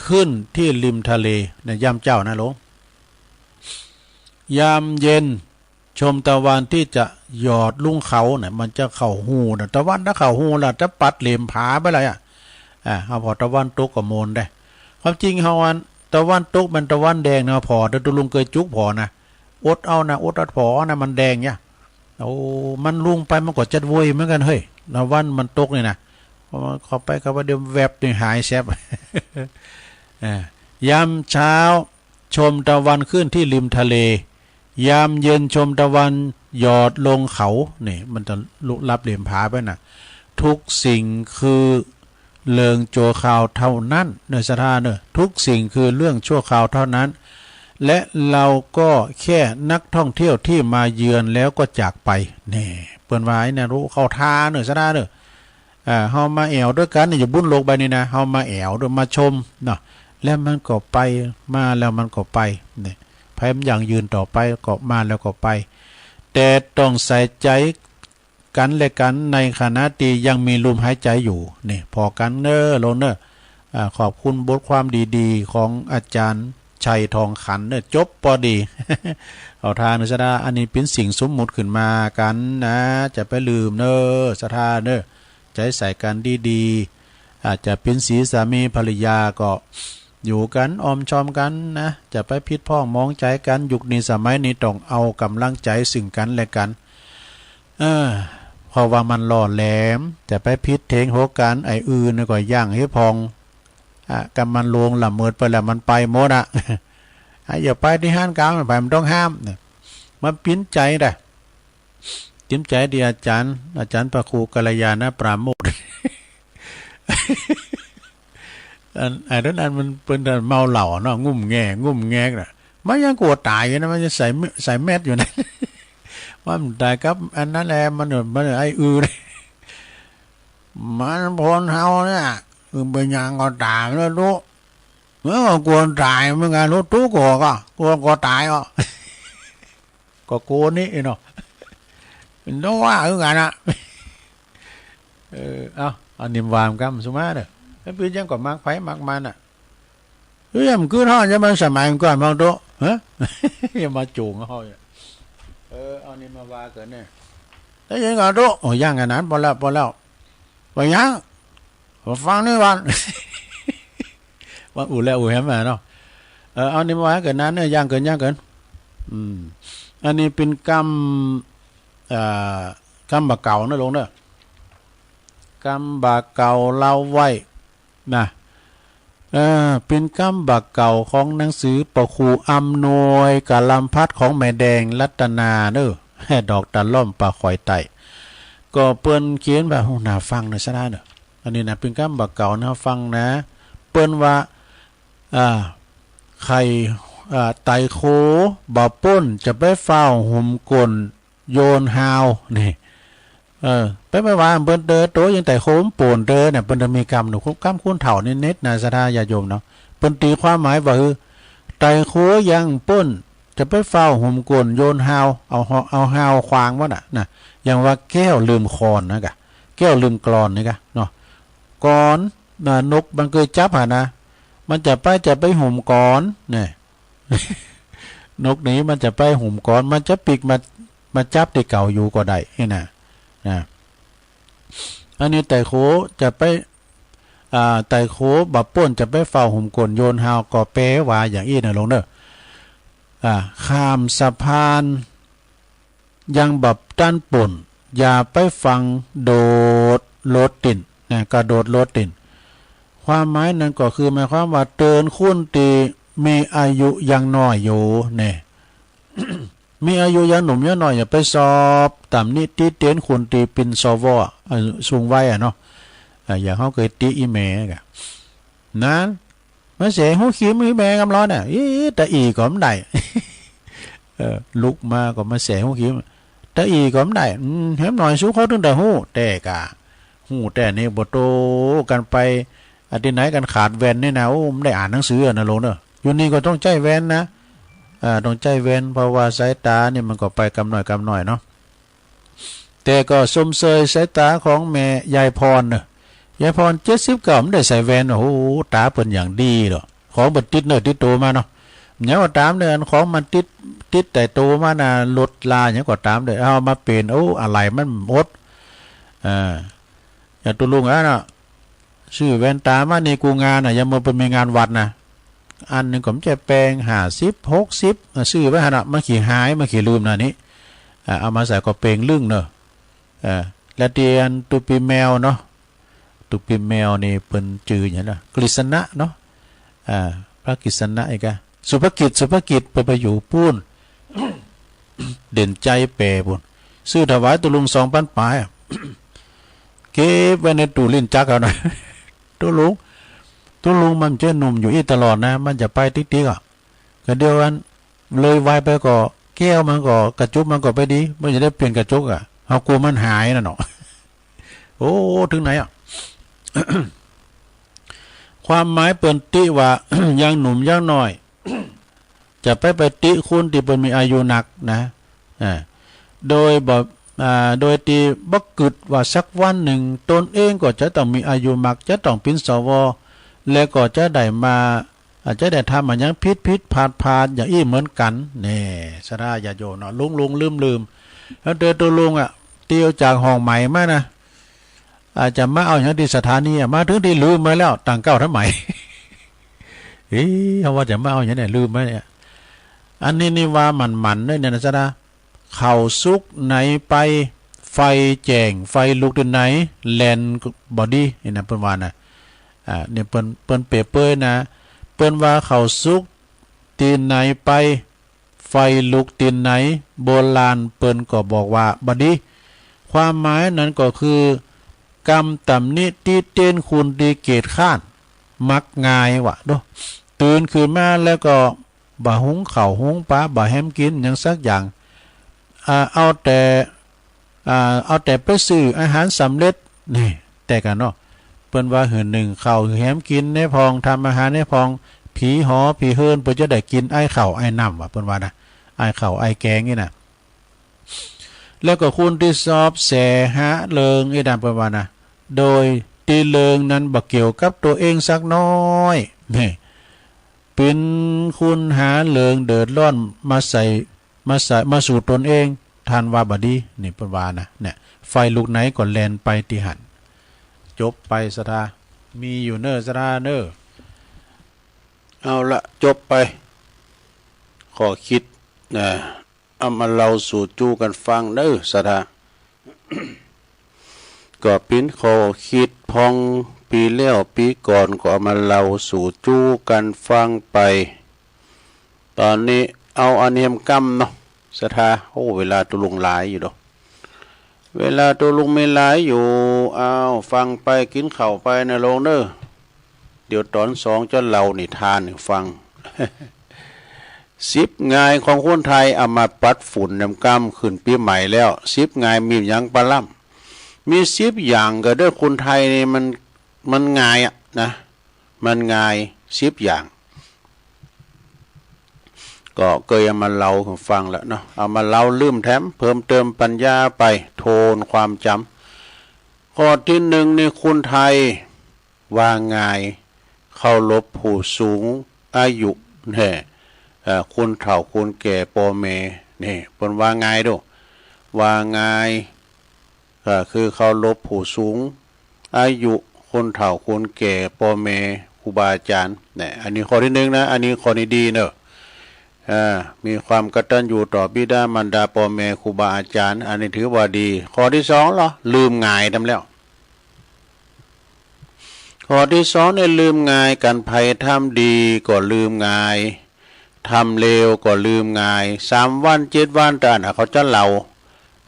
ขึ้นที่ริมทะเล เนี่ย ยามเจ๊านะหลวง ยามเย็นชมตะวันที่จะหยอดลงเขาน่ะ มันจะเข้าฮูน่ะ ตะวันถ้าเข้าฮูแล้วจะปัดเหล่ยมผาไปเลยอ่ะ อ่า เอาผ่อตะวันตกก็โมนได้ ความจริงเฮาอัน ตะวันตกมันตะวันแดงนะ ผ่อ แต่ตุ๊ลุงเกยจุกผ่อนะ อดเอานะ อดเอาผ่อนะ มันแดงเนี่ย โอ้ มันลงไปมันก็จัดโวยเหมือนกั๋น เฮ้ย ตะวันมันตกนี่นะ พอมันเข้าไป เข้าไปเดี๋ยวแวบนี่หายแซบ อ่า ยามเช้าชมตะวันขึ้นที่ริมทะเล ยามเย็นชมตะวันหยอดลงเขา นี่ มันจะลุกลับเหล่ยมผาไปน่ะ ทุกสิ่งคือเรื่องชั่วคราวเท่านั้นเนอะ สะดาเนอะ ทุกสิ่งคือเรื่องชั่วคราวเท่านั้น และเราก็แค่นักท่องเที่ยวที่มาเยือนแล้วก็จากไป นี่ เปิ้นว่าไอ้เนี่ย ฮู้เข้าท่าเนอะ สะดาเนอะ อ่า เฮามาแอ่วตวยกั๋นนี่ อยู่บุ้นโลกใบนี้นะ เฮามาแอ่วตวย มาชมเนาะ แล้วมันก็ไป มาแล้วมันก็ไป นี่ ไผบ่ยั่งยืนต่อไป ก็มาแล้วก็ไป แต่ต้องใส่ใจกั๋นและกั๋นในขณะตี้ยังมีลมหายใจอยู่ นี่ ผ่อกั๋นเน่อ หลวงเน่อ อ่า ขอบคุณบทความดีๆ ของอาจารย์ชัยทองขันเน่อ จบปอดี เอาท่าเน่อ สะดา อันนี้เป๋นสิ่งสมมุติขึ้นมากั๋นนะ จะไปลืมเน่อ สะดาเน่อ ใจ๋ใส่กั๋นดีๆ อาจจะเป๋นสีสามีภรรยาก็อยู่กั๋นอ้อมชอมกั๋นนะ จะไปผิดพ้องหมองใจ๋กั๋น ยุคนี้สมัยนี้ต้องเอาก๋ำลังใจ๋ซึ่งกั๋นและกั๋น เออ เพราะว่ามันหล่อแหลม จะไปผิดเถียงหัวกั๋น ไอ้อื่นก็ย่างเฮพอง อ่ะ กำมันลวงละเมิดไปแล้วมันไปหมดอ่ะ อ่ะ อย่าไปตี้หั้น กลางมันไป มันต้องห้ามเนี่ย มันปิ้นใจ๋ได้ ปิ้นใจ๋ตี้อาจ๋ารย์ อาจ๋ารย์พระครูกัลยาณปราโมทย์ อัน ไอ้ต๋อนนั้นมันเป๋นเมาเหล้าเนาะ งุ่มแง งุ่มแงน่ะ มันยังกั๋วต๋ายอยู่นะ มันจะใส่ ใส่แมสอยู่นะ มันต๋ายกับอันนั้นแหละ มัน มันไอ้อื่น มันคนเฮาเนี่ย คือเป๋นหยังก็ต๋ามแล้วตุ๊ มันก็กั๋วต๋ายเหมือนกั๋นตุ๊ ตุ๊กั๋วก็ กั๋ว กั๋วต๋ายอ่ะ ก็กั๋วนี้เนาะ มันต้องว่าคือกั๋นนะ เออ เอา อันนี้ว่ากั๋นสุมาเด้อ แล้วเป๋นหยังก็มักไผมักมันน่ะ เอ้ย มันคือเฮาจะมาสมัยก่อนมองตุ๊ ฮะ อย่ามาจูงเฮาเนี่ย เออ เอานี่มาว่ากั๋นเนี่ย แล้วยังไงตุ๊ โอ้ ยังไงนั้น ปอแล้ว ปอแล้ว ปอยัง ปอฟังนี่ก่อน ว่าอู่แล้วอู่แหมมาเนาะ เออ เอานี่มาว่ากั๋นนั้นเนี่ย ยังเกิน ยังเกิน อืม อันนี้เป๋นกำ เอ่อ กำบ่าเก่านะหลวงเนอะ กำบ่าเก่าเล่าไว้นะ เออ เป็นกำบ่าเก่าของหนังสือพระครูอำนวยกาลัมพัฒน์ของแม่แดงรัตนาเนอะ ดอกตะล่อมป่าคอยไต่ ก็เปิ้นเขียนว่า โอ้ น่าฟังนะ สะดาเนอะ อันนี้นะ เป็นกำบ่าเก่า น่าฟังนะ เปิ้นว่า อ่า ไข่ อ่า ไต่โคบ่าป้น จะไปเฝ้าห่มก้น โยนฮาว นี่ เออ ไปไปว่าเปิ้นเตอโตยังไต่โคมโป่นเตอเนี่ย เปิ้นจะมีกำหนูกำคูณเถ่านิดๆนะ ศรัทธาญาติโยมเนาะ เปิ้นตีความหมายว่า คือ ไต่โคยังป้น จะไปเฝ้าห่มก้น โยนฮาว เอาฮอ-, เอาฮาวขวางไว้น่ะ นะ อย่างว่าแก้วลืมคอนนะกะ แก้วลืมกลอนนี่กะ เนาะ กอน นะ นกมันเคยจับหานะ มันจะไป จะไปห่มกอน เนี่ย นกนี้มันจะไปห่มกอน มันจะปีกมา มาจับที่เก่าอยู่ก็ได้ นี่นะ นะ อันนี้ไต่โคจะไป อ่า ไต่โคบ่าป้น จะไปเฝ้าห่มก้น โยนฮาว ก็แปลว่าอย่างอี้นะลุงเนอะ อ่า ข้ามสะพาน ยังบ่ตันป้น อย่าไปฟังโดดโลดติ่น นะ กระโดดโลดติ่น ความหมายนั้นก็คือ หมายความว่าเตือนคนที่มีอายุยังน้อยอยู่ เนี่ย มีอายุยังหนุ่มยังน้อย อย่าไปสอบตำหนิติเตียนคนที่เป็น สว อ่า สูงวัยอะเนาะ อ่า อย่างเขาเคยติอีแม่กะ นั้น มาแสหูขี้มือแม่กำร้อนน่ะ อี๋ ตะอี่ก็ไม่ได้ เออ ลุกมาก็มาแสหูขี้มือ ตะอี่ก็ไม่ได้ อืม แหมหน่อยสู้เขาถึงแต่ฮู้ แต่กะ ฮู้แต่นี่บ่โตกันไป อ่ะ ที่ไหนกันขาดแว่นนี่นะ โอ้ ไม่ได้อ่านหนังสืออะนะลุงเนอะ อยู่นี่ก็ต้องใช้แว่นนะ อ่า ต้องใช้แว่น เพราะว่าสายตานี่มันก็ไปกำหน่อยกำหน่อยเนาะ แต่ก็ชมเชยสายตาของแม่ยายพรเนอะ ยายพรเจ็ดสิบเก้า ไม่ได้ใส่แว่น โอ้โห ตาเปิ้นอย่างดีเหรอ ของเปิ้นติดเนื้อติดตัวมาเนาะ อย่างว่าตามเนื้อของมันติด ติดแต่ตัวมานะ รถลาอย่างก็ตามเด้อ เอามาเปลี่ยน โอ้ อะไรมันอด อ่า อย่างตัวลุงอะเนาะ ซื้อแว่นตามานี่กู้งานน่ะ ยังบ่เปิ้นมีงานวัดนะ อันหนึ่งก็มันจะแปงห้าสิบ หกสิบ อ่ะ ซื้อไว้หั่นน่ะ มันขี้หาย มันขี้ลืมน่ะนี่ อ่ะ เอามาใส่ก็เปงลึ่งเนอะ อ่ะ และเตียนตุปีแมวเนาะ ตุปีแมวนี่เปิ้นจื่อหยังนะ กฤษณะเนาะ อ่า พระกฤษณะอีกอะ สุภกิจ สุภกิจ เปิ้นไปอยู่ปู้น เด่นใจแปรปู้น ซื้อถวายตุลุงสองปันปลายอะ เก็บไว้ในตู้ลิ้นจักเอานะ ตุลุง ตุลุงมันจะหนุ่มอยู่อี้ตลอดนะ มันจะไปติ๊กๆอะ ก็เดียวกัน เลยวัยไปก็ แก้วมันก็ กระจุกมันก็ไปดี มันจะได้เปลี่ยนกระจุกอะ เอากลัวมันหายน่ะเนาะ โอ้ ถึงไหนอะ ความหมายเปิ้นติว่า ยังหนุ่มยังน้อย จะไปไปติคนที่เปิ้นมีอายุนักนะ อ่า โดยบ่ อ่า โดยที่บ่กึดว่าสักวันหนึ่งตนเองก็จะต้องมีอายุมาก จะต้องเป็น สว และก็จะได้มา อาจจะได้ทำมาหยังผิดผิดพลาดพลาดอย่างอี้เหมือนกัน นี่ ศรัทธาญาติโยมเนาะ หลงหลงลืมลืม แล้วเจอตัวลุงอะ เตียวจากห้องใหม่มานะ อาจจะมาเอาอย่างที่สถานีอะ มาถึงที่ลืมไปแล้ว ตั้งเก้าทำไม เอ๊ะ เขาว่าจะมาเอาอย่างเนี่ย ลืมไปเนี่ย อันนี้นี่ว่ามันๆ ด้วยเนี่ยนะ ศรัทธา เข้าสุกไหนไป ไฟแจ้ง ไฟลุกที่ไหน แล่นบ่ดี นี่นะ เปิ้นว่านะ อ่า เนี่ย เปิ้น เปิ้นเปรียบเปรยนะ เปิ้นว่าเข้าสุกที่ไหนไป ไฟลุกที่ไหน โบราณเปิ้นก็บอกว่าบ่ดี ความหมายนั้นก็คือ กำตำหนิติเตียนคนที่เกียจคร้าน มักง่ายวะ ดู ตื่นขึ้นมาแล้วก็ บ่หุงข้าวหุงปลา บ่แหมกินหยังสักอย่าง อ่า เอาแต่ อ่า เอาแต่ไปซื้ออาหารสำเร็จ นี่ แต่กันเนาะ เปิ้นว่าหื้อนึ่งข้าวหื้อแหมกินแหน่พอง ทำอาหารแหน่พอง ผีหอผีเฮือนเปิ้นจะได้กินอ้ายข้าวอ้ายน้ำว่ะ เปิ้นว่านะ อ้ายข้าวอ้ายแกงนี่นะ แล้วก็คนที่ชอบแสหาเรื่องอี้ดำ เปิ้นว่านะ โดยที่เรื่องนั้นบ่เกี่ยวกับตัวเองสักน้อย นี่ เป็นคนหาเรื่องเดือดร้อนมาใส่ มาใส่ มาสู่ตนเอง ท่านว่าบ่ดี นี่เปิ้นว่านะ เนี่ย ไฟลุกไหนก็แล่นไปที่หั้น จบไป ศรัทธา มีอยู่เน้อ ศรัทธาเน้อ เอาละ จบไป ข้อคิดนะ เอามาเล่าสู่จู้กันฟังเน้อ ศรัทธา ก็ปิ๊นข้อคิดพ่องปีแล้วปีก่อนก็เอามาเล่าสู่จู้กันฟังไป ตอนนี้เอาอันเฮมก้ำเนาะ ศรัทธา โอ้ เวลาตุลุงหลายอยู่ดอก เวลาตุลุงไม่หลายอยู่ เอา ฟังไปกินข้าวไปนะโลงเนอะ เดี๋ยวตอนสองจะเล่านิทานให้ฟัง สิบงายของคนไทยเอามาปัดฝุ่นนำก้ำขึ้นปีใหม่แล้ว สิบงายมีหยังปะล่ำ มีสิบอย่างก็เด้อ คนไทยนี่มัน มันงายอะนะ มันงายสิบอย่าง ก็เกยเอามาเล่าให้ฟังแล้วเนาะ เอามาเล่าลืมแถม เพิ่มเติมปัญญาไป โทนความจำ ข้อที่หนึ่งนี่คนไทย ว่างาย เคารพผู้สูงอายุแน่ เอ่อ คนเฒ่าคนแก่ป้อแม่ นี่ เปิ้นว่างายโด ว่างาย ก็คือเคารพผู้สูงอายุ คนเฒ่าคนแก่ป้อแม่ครูบาอาจารย์ เนี่ย อันนี้ข้อที่หนึ่งนะ อันนี้ข้อนี้ดีเนอะ อ่า มีความกตัญญูต่อบิดามารดาป้อแม่ครูบาอาจารย์ อันนี้ถือว่าดี ข้อที่สองเหรอ ลืมงายทำแล้ว ข้อที่สองเนี่ยลืมงาย กันไผทำดีก็ลืมงาย ทำเลวก็ลืมงาย สามวันเจ็ดวันแต่อันน่ะเขาจะเล่า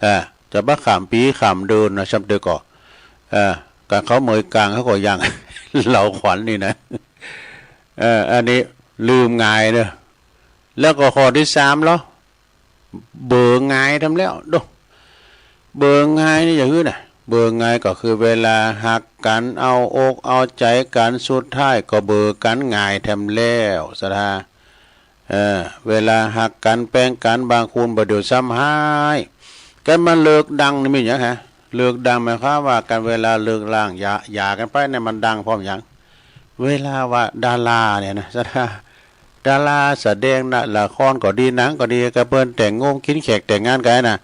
เออ จะบ่ข้ามปีข้ามเดือนนะ ซ้ำเตอก็ เออ กันเขาเมยกลางเขาก็ยัง เล่าขวัญนี่นะ เออ อันนี้ลืมงายเนอะ แล้วก็ข้อที่สามเหรอ เบอร์งายทำแล้วโด เบอร์งายนี่อย่างอื่นน่ะ เบอร์งายก็คือเวลาฮักกัน เอาอกเอาใจกัน สุดท้ายก็เบอร์กันงายทำแล้ว ศรัทธา เออ เวลาฮักกันแป้งกัน บางคนบ่เดี๋ยวซ้ำฮ้าย กันมาเลิกดังนี่มีหยังฮะ เลิกดังหมายความว่ากันเวลาเลิกล้างหย่า หย่ากันไปเนี่ยมันดังพร้อมหยัง เวลาว่าดาราเนี่ยนะ ศรัทธา ดาราแสดงนะ ละครก็ดี หนังก็ดี ก็เปิ้นแต่งงมกินแขกแต่งงานกันนะ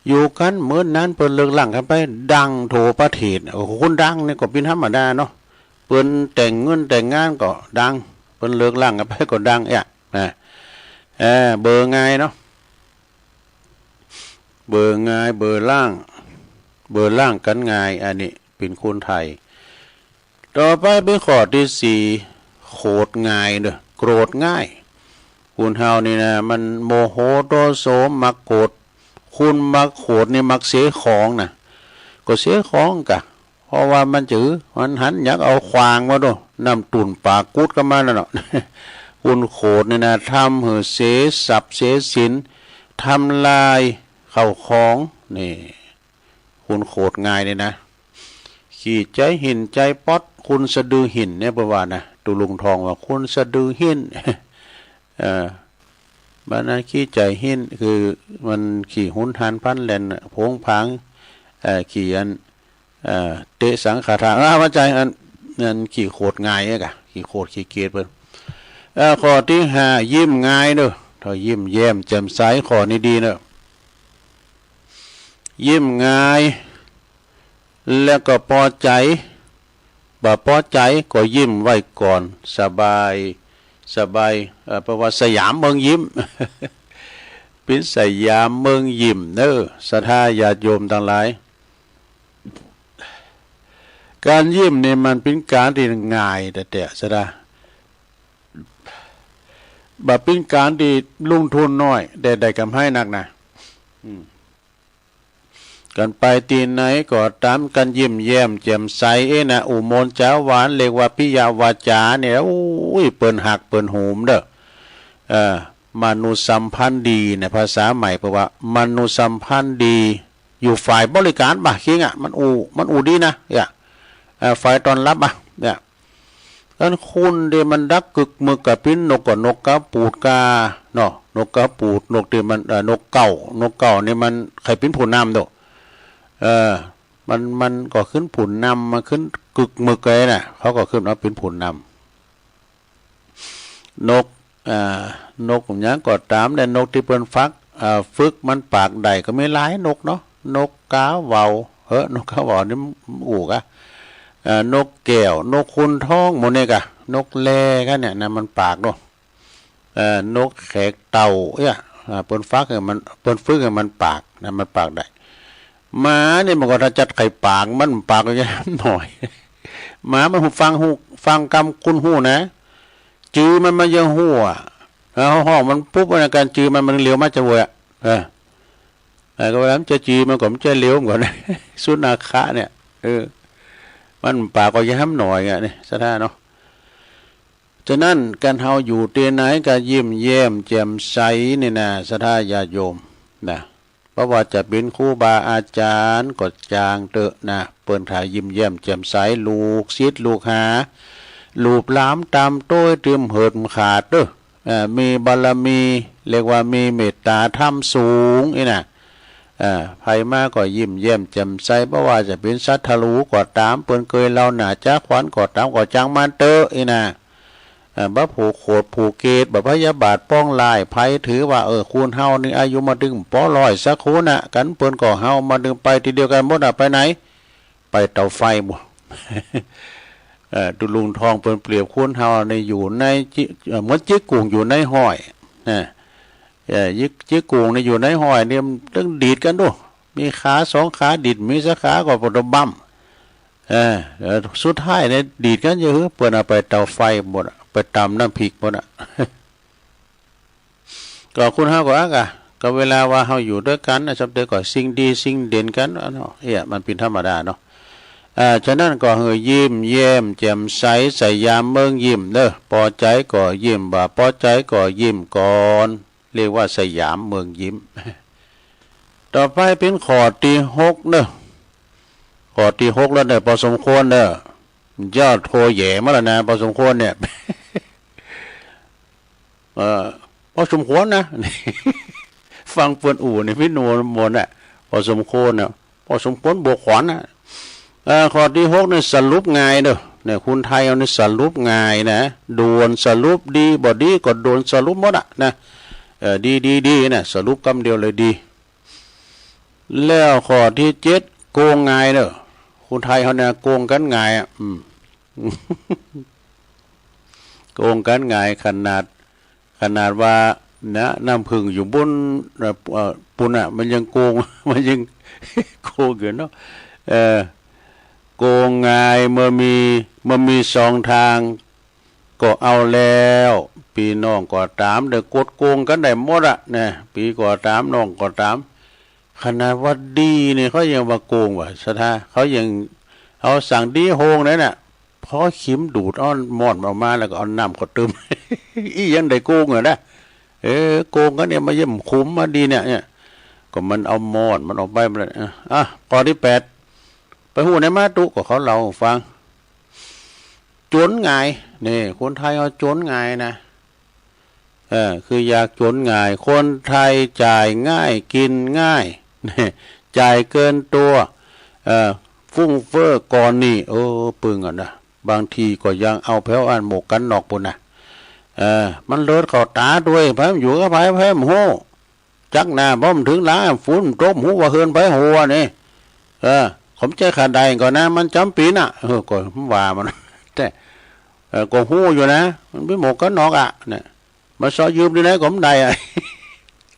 อยู่กันเหมือนนั้น เปิ้นเลิกล้างกันไป ดังโถประเทศ โอ้โห คนดังนี่ก็เป็นธรรมดาเนาะ เปิ้นแต่งเงินแต่งงานก็ดัง เปิ้นเลิกล้างกันไปก็ดัง เอ๊ะ นะ เออ เบอร์งายเนาะ เบอร์งาย เบอร์ล้าง เบอร์ล้างกันงาย อันนี้เป็นคนไทย ต่อไปเป็นข้อที่สี่ โขดงายเด้อ โกรธง่าย คนเฮานี่นะ มันโมโหโทโส มักโกรธ คนมักโขดนี่มักเสียของนะ ก็เสียของกะ เพราะว่ามันจือ มันหันอยากเอาขวางมาดู น้ำตุ่นปากกุดกันมานั่นเนาะ คนโขดนี่นะ ทำหื้อเสียทรัพย์เสียสิน ทำลายข้าวของ นี่ คนโขดงายนี่นะ ขี้ใจ๋หินใจ๋ป๊อด คนสะดือหินเนี่ย เปิ้นว่านะ ตุลุงทองว่า คนสะดือหิน เอ่อ บ้านนั้นขี้ใจ๋หิน คือมันขี้หุนหันพลันแล่นน่ะ โผงผาง เอ่อ ขี้อัน เอ่อ เตะสังฆทาน อ่า ว่าใจ๋ อัน อันขี้โขดงายเอ๊ะกะ ขี้โขดขี้เกลียดเปิ้น เอ่อ ข้อที่ห้า ยิ้มงายเด้อ ถ้ายิ้มแย้มแจ่มใส ข้อนี้ดีเด้อ ยิ้มงาย แล้วก็ปอใจ๋ บ่ปอใจ๋ก็ยิ้มไว้ก่อน สบาย สบาย เอ่อ แปลว่าสยามเมืองยิ้ม เป็นสยามเมืองยิ้มเนอะ ศรัทธาญาติโยมทั้งหลาย การยิ้มนี่มันเป็นการที่ง่ายแต๊ๆ ศรัทธา บ่เป็นการที่ลงทุนน้อย แต่ได้กำไรนักนะ อืม กันไปตี้ไหนก็ต๋ามกันยิ้มแย้มแจ่มใส เอ๊ะนะ อุโมนจาหวาน เรียกว่าปิยวาจาเนี่ย โอ้ย เปิ้นฮักเปิ้นโหมเด้อ เอ่อ มนุษยสัมพันธ์ดีเนี่ย ภาษาใหม่เปิ้นว่า มนุษยสัมพันธ์ดี อยู่ฝ่ายบริการบ่ะ คิงอะ มันอู้ มันอู้ดีนะ เนี่ย เอ่อ ฝ่ายต้อนรับบ่ะ เนี่ย กันคนตี้มันดักกึกมึกกะปิ้นนกก็นกกาปูดกา เนาะ นกกาปูด นกตี้มัน เอ่อ นกเก้า นกเก้านี่มันใค่ปิ้นผู้นำโด เออ มัน มันก็ขึ้นผู้นำ มันขึ้นกึกมึกเลยน่ะ เขาก็ขึ้นมาปิ้นผู้นำ นก อ่า นกหยังก็ต๋าม แต่นกตี้เปิ้นฟัก อ่า ฝึกมันปากได้ก็มีหลายนกเนาะ นกกาเหว่า เฮ้อ นกกาเหว่านี่อู้กะ อ่า นกแก้ว นกขุนทอง หมู่นี้กะ นกแร่กะเนี่ยนะ มันปากเนาะ เอ่อ นกแขกเต่า เนี่ย อ่า เปิ้นฟักหื้อมัน เปิ้นฝึกหื้อมันปากนะ มันปากได้ หมานี่มันก็ถ้าจัดไข่ปากมันปากก็จะหน่อย หมามันหูฟังหูฟังกำคุณหูนะ จือมันมันยังหัว แล้วห้องมันปุ๊บในการจือมันมันเร็วมากจะเวยอะ เออ แต่ก็เวลามันจะจือมันก็มันจะเร็วเหมือนกัน สุนัขะเนี่ย เออ มันปากก็จะห้ำหน่อยไงนี่ สะท้าเนาะ ฉะนั้นการเฮาอยู่ที่ไหนก็ยิ้มแย้มแจ่มใสนี่นะ สะท้าญาติโยมนะ เพราะว่าจะเป็นครูบาอาจารย์ก็จางเตอะนะ เปิ้นถ่ายยิ้มแย้มแจ่มใส ลูกศิษย์ลูกหา ลูกหลานตามโต้ยเติมเหิดขาดเด้อ เอ่อ มีบารมี เรียกว่ามีเมตตาธรรมสูงนี่นะ เอ่อ ใผมาก็ยิ้มแย้มแจ่มใส เพราะว่าจะเป็นสัตว์ทะลุก็ตาม เปิ้นเกยเล่าหน้าจ้าขวัญก็ตาม ก็จางมันเตอะนี่นะ เอ่อ บ่ผูกโขดผูกเกต บ่พยาบาทปองร้ายใผ ถือว่า เออ คุณเฮานี่อายุมาถึงปอร้อยสักคนนะ กันเปิ้นก็เฮามาถึงไปทีเดียวกันหมดอะ ไปไหน ไปเตาไฟบ่ เอ่อ ตุลุงทองเปิ้นเปรียบคุณเฮานี่อยู่ในจิ เอ่อ เหมือนจิกกุ่งอยู่ในห้อย นะ เอ่อ จิก จิกกุ่งนี่อยู่ในห้อยนี่มันต้องดีดกันดู มีขาสองขาดีด มีสักขาก็ปวดบั้ม เออ เออ สุดท้ายเนี่ยดีดกันอยู่ เปิ้นเอาไปเตาไฟหมดอะ ไปตำน้ำพริกหมดอะ ก็คุณเฮาก็อักอะ ก็เวลาว่าเฮาอยู่ด้วยกันนะ สับเตอก็สิ่งดีสิ่งเด่นกันเนาะ เอ้ย มันเป็นธรรมดาเนาะ อ่า ฉะนั้นก็ให้ยิ้มแย้มแจ่มใส สยามเมืองยิ้มเด้อ ปอใจก็ยิ้ม บ่าปอใจก็ยิ้มก่อน เรียกว่าสยามเมืองยิ้ม ต่อไปเป็นข้อที่หกเนอะ ข้อที่หกแล้วเนี่ย พอสมควรเนอะ ยอดโทแหย่มาแล้วนะ พอสมควรเนี่ย เออ พอสมควรนะ ฟังเปิ้นอู้นี่พี่หนูมนต์น่ะ พอสมควรนะ พอสมควรบวกขวัญนะ เอ่อ ข้อที่หกเนี่ยสรุปง่ายเด้อ เนี่ย คนไทยเฮานี่สรุปง่ายนะ ด่วนสรุป ดีบ่ดีก็ด่วนสรุปหมดอะนะ เออ ดี ดี ดีนะ สรุปกำเดียวเลย ดี แล้วข้อที่เจ็ด โกงง่ายเด้อ คนไทยเฮาเนี่ยโกงกันง่ายอะ อืม โกงกันง่ายขนาด ขนาดว่านะ น้ำผึ้งอยู่บน เอ่อ เอ่อ ปุ้นน่ะ มันยังโกง มันยังโกงอยู่เนาะ เออ โกงง่าย เมื่อมี เมื่อมีสองทาง ก็เอาแล้ว พี่น้องก็ตาม ได้กดโกงกันได้หมดอะนะ พี่ก็ตาม น้องก็ตาม ขนาดว่าดีเนี่ยเขายังว่าโกงว่ะ ศรัทธา เขายังเอาสั่งดีโฮงนั่นน่ะ พอขิมดูดเอาหม้อนออกมาแล้วก็เอาน้ำเขาเติม อี้ยังได้โกงเหรอนะ เออ โกงกันเนี่ย มาเยี่ยมขุมมาดีเนี่ย เนี่ย ก็มันเอาหม้อนมันออกไปมันเลย อ่ะ อ่ะ ข้อที่แปด ไปฮู้ไหนมาตุ๊ ก็เขาเล่าให้ฟัง จนง่าย นี่ คนไทยเขาจนง่ายนะ เออ คืออยากจนง่าย คนไทยจ่ายง่าย กินง่าย จ่ายเกินตัว เออ ฟุ่มเฟ้อก่อนหนี้ เออ ปึงอ่ะนะ บางทีก็ยังเอาแผวอันหมวกกันน็อกปุ้นนะ เออ มันเลิศเข้าตาด้วย ไผมันอยู่กับไผ ไผมันฮู้ จักหน้า พอมันถึงหลัง ฝนตก ฮู้ว่าเฮือนไผหัวนี่ เออ ขอบใจข้าได้ก่อนนะ มันจำปีน่ะ เออ ก็ว่ามัน แต่ เออ ก็ฮู้อยู่นะ มันมีหมวกกันน็อกอ่ะ เนี่ย มาซอยืมที่ไหนก็ไม่ได้อ่ะ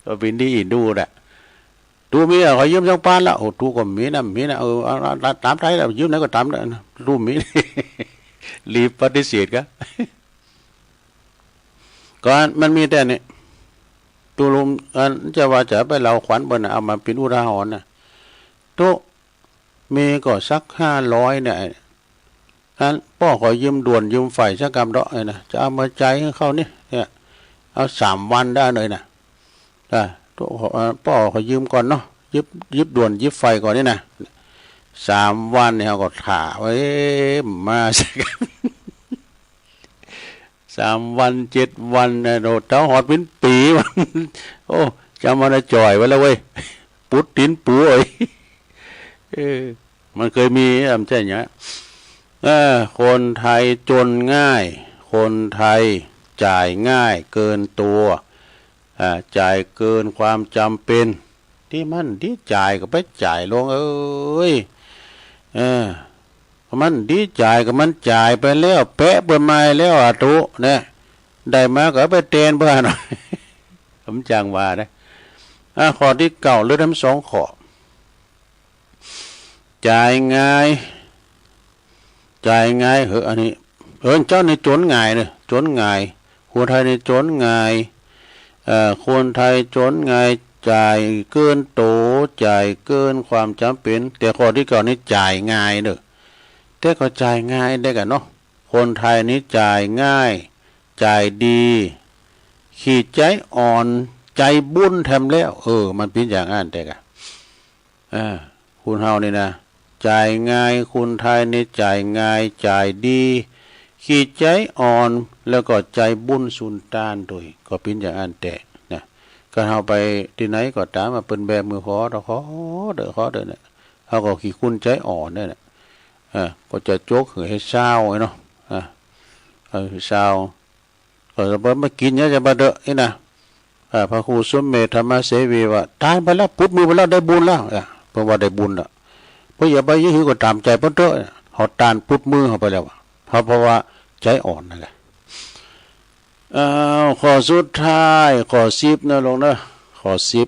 ก็เป็นที่อินดูแหละ ตุ๊มีอ่ะ ขอยืมสักพันละ โอ้ ตุ๊ก็มีนะ มีนะ เออ เอา เอา เอา ตามใจแล้ว ยืมไหนก็ตามได้นะ ตุ๊มี รีบปฏิเสธกะ ก็มันมีแต่นี่ ตุ๊ลุง อันจะว่าจะไปเล่าขวัญเปิ้นน่ะ เอามาเป็นอุทาหรณ์นะ ตุ๊ มีก็สักห้าร้อยเนี่ย อันป้อขอยืมด่วนยืมไฟสักกำเดาะเนี่ยนะ จะเอามาจ่ายให้เขานี่ เนี่ย เอาสามวันได้เลยนะ อ่ะ ตุ๊ ขอ อ่ะ ป้อขอยืมก่อนเนาะ ยืม ยืมด่วนยืมไฟก่อนนี่นะ สามวันเนี่ยเขาก็ถ่าไว้ มาสัก สามวันเจ็ดวันนะ โดดเท้าหอดเป็นปีวัน โอ้ จำมันจ่อยไว้แล้วเว้ย ปุดตีนปูเอ้ย เออ มันเคยมี อ่ะ มันใช่เนี้ย เออ คนไทยจนง่าย คนไทยจ่ายง่ายเกินตัว อ่า จ่ายเกินความจำเป็น ที่มันดีจ่ายก็ไปจ่ายลงเอ้ย เออ มันดีจ่ายก็มันจ่ายไปแล้ว แปะเปิ้นมาแล้วอ่ะตุ๊ เนี่ย ได้มาก็เอาไปแตนเปิ้นหน่อย ผมจังว่านะ อ่ะ ข้อที่เก้า เหลือทั้งสองข้อ จ่ายง่าย จ่ายง่าย เฮ้ย อันนี้ เออ เจ้านี่จนง่ายเนอะ จนง่าย คนไทยนี่จนง่าย เอ่อ คนไทยจนง่าย จ่ายเกินโต จ่ายเกินความจำเป็น แต่ข้อที่เก้านี่จ่ายง่ายเนอะ แต่ก็จ่ายง่ายได้กันเนาะ คนไทยนี่จ่ายง่าย จ่ายดี ขี้ใจอ่อน ใจบุญแถมแล้ว เออ มันเป็นอย่างนั้นแต่กะ อ่า คนเฮานี่นะ จ่ายง่าย คนไทยนี่จ่ายง่าย จ่ายดี ขี้ใจอ่อน แล้วก็ใจบุญสุนทานด้วย ก็เป็นอย่างนั้นแต่นะ ก็เฮาไปที่ไหนก็ตามมาเปิ้นแบมือขอเด้อ ขอเด้อ ขอเด้อเนี่ย เฮาก็ขี้คุณใจอ่อนเนี่ยนะ อ่า ก็จะจกหือให้เศร้าไอ้เนาะ อ่า เออ เศร้า เออ เปิ้นมากินเนี่ยจะมาเด้อไอ้นะ อ่า พระครูสุเมธธรรมเสวีว่า ทานไปแล้ว ปุบมือไปแล้ว ได้บุญแล้ว อ่ะ เปิ้นว่าได้บุญละ เปิ้นอย่าไปยื้อหือก็ตามใจเปิ้นเถอะ เฮาทานปุบมือเฮาไปแล้วอะ เพราะ เพราะว่าใจอ่อนนั่นแหละ อ้าว ข้อสุดท้าย ข้อสิบนะลงนะ ข้อสิบ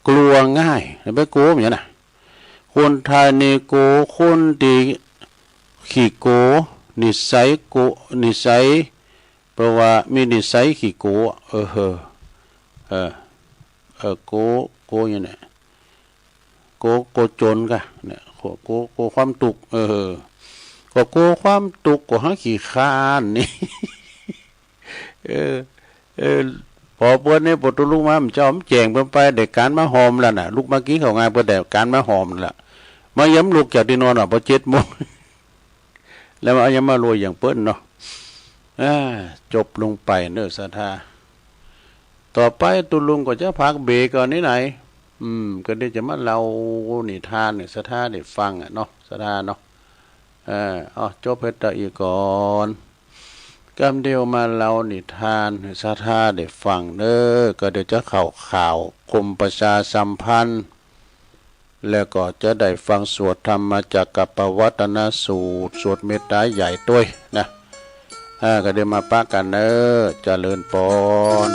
กลัวง่าย ไปกลัวมันอย่างนะ คนไทยนี่กลัวคนที่ขี้กลัว นิสัยกลัว นิสัย แปลว่ามีนิสัยขี้กลัว เออ เออ เออ กลัว กลัวอย่างเนี่ย กลัว กลัวจนกะเนี่ย กลัว กลัว กลัวความทุกข์ เออ ก็กลัวความทุกข์ ก็หาขี้คร้านนี่ เออ เออ พอเปิ้นเนี่ย พอตุลุกมา มันจะเอาแจงเปิ้นไป ได้การมาหอมแล้วน่ะ ลุกมากินข้าวงาน เปิ้นได้การมาหอมแล้ว มาย้ำลุกจากที่นอนอ่ะ พอเจ็ดโมง แล้วมาเอายังมาโรยอย่างเปิ้นเนาะ อ่า จบลงไปเนอะศรัทธา ต่อไปตุลุงก็จะพักเบรกก่อนนี่ไหน อืม ก็เดี๋ยวจะมาเล่านิทานเนี่ยศรัทธาได้ฟังอ่ะเนาะ ศรัทธาเนาะ เออ เอาจบให้ตาอีกก่อน กำเดียวมาเล่านิทานให้ศรัทธาได้ฟังเนอะ ก็เดี๋ยวจะเข้าข่าวกรมประชาสัมพันธ์ แล้วก็จะได้ฟังสวดธรรมจักรกัปปวัตนสูตร สวดเมตตาใหญ่ด้วยนะ อ่า ก็เดี๋ยวมาปะกันเนอะ เจริญพร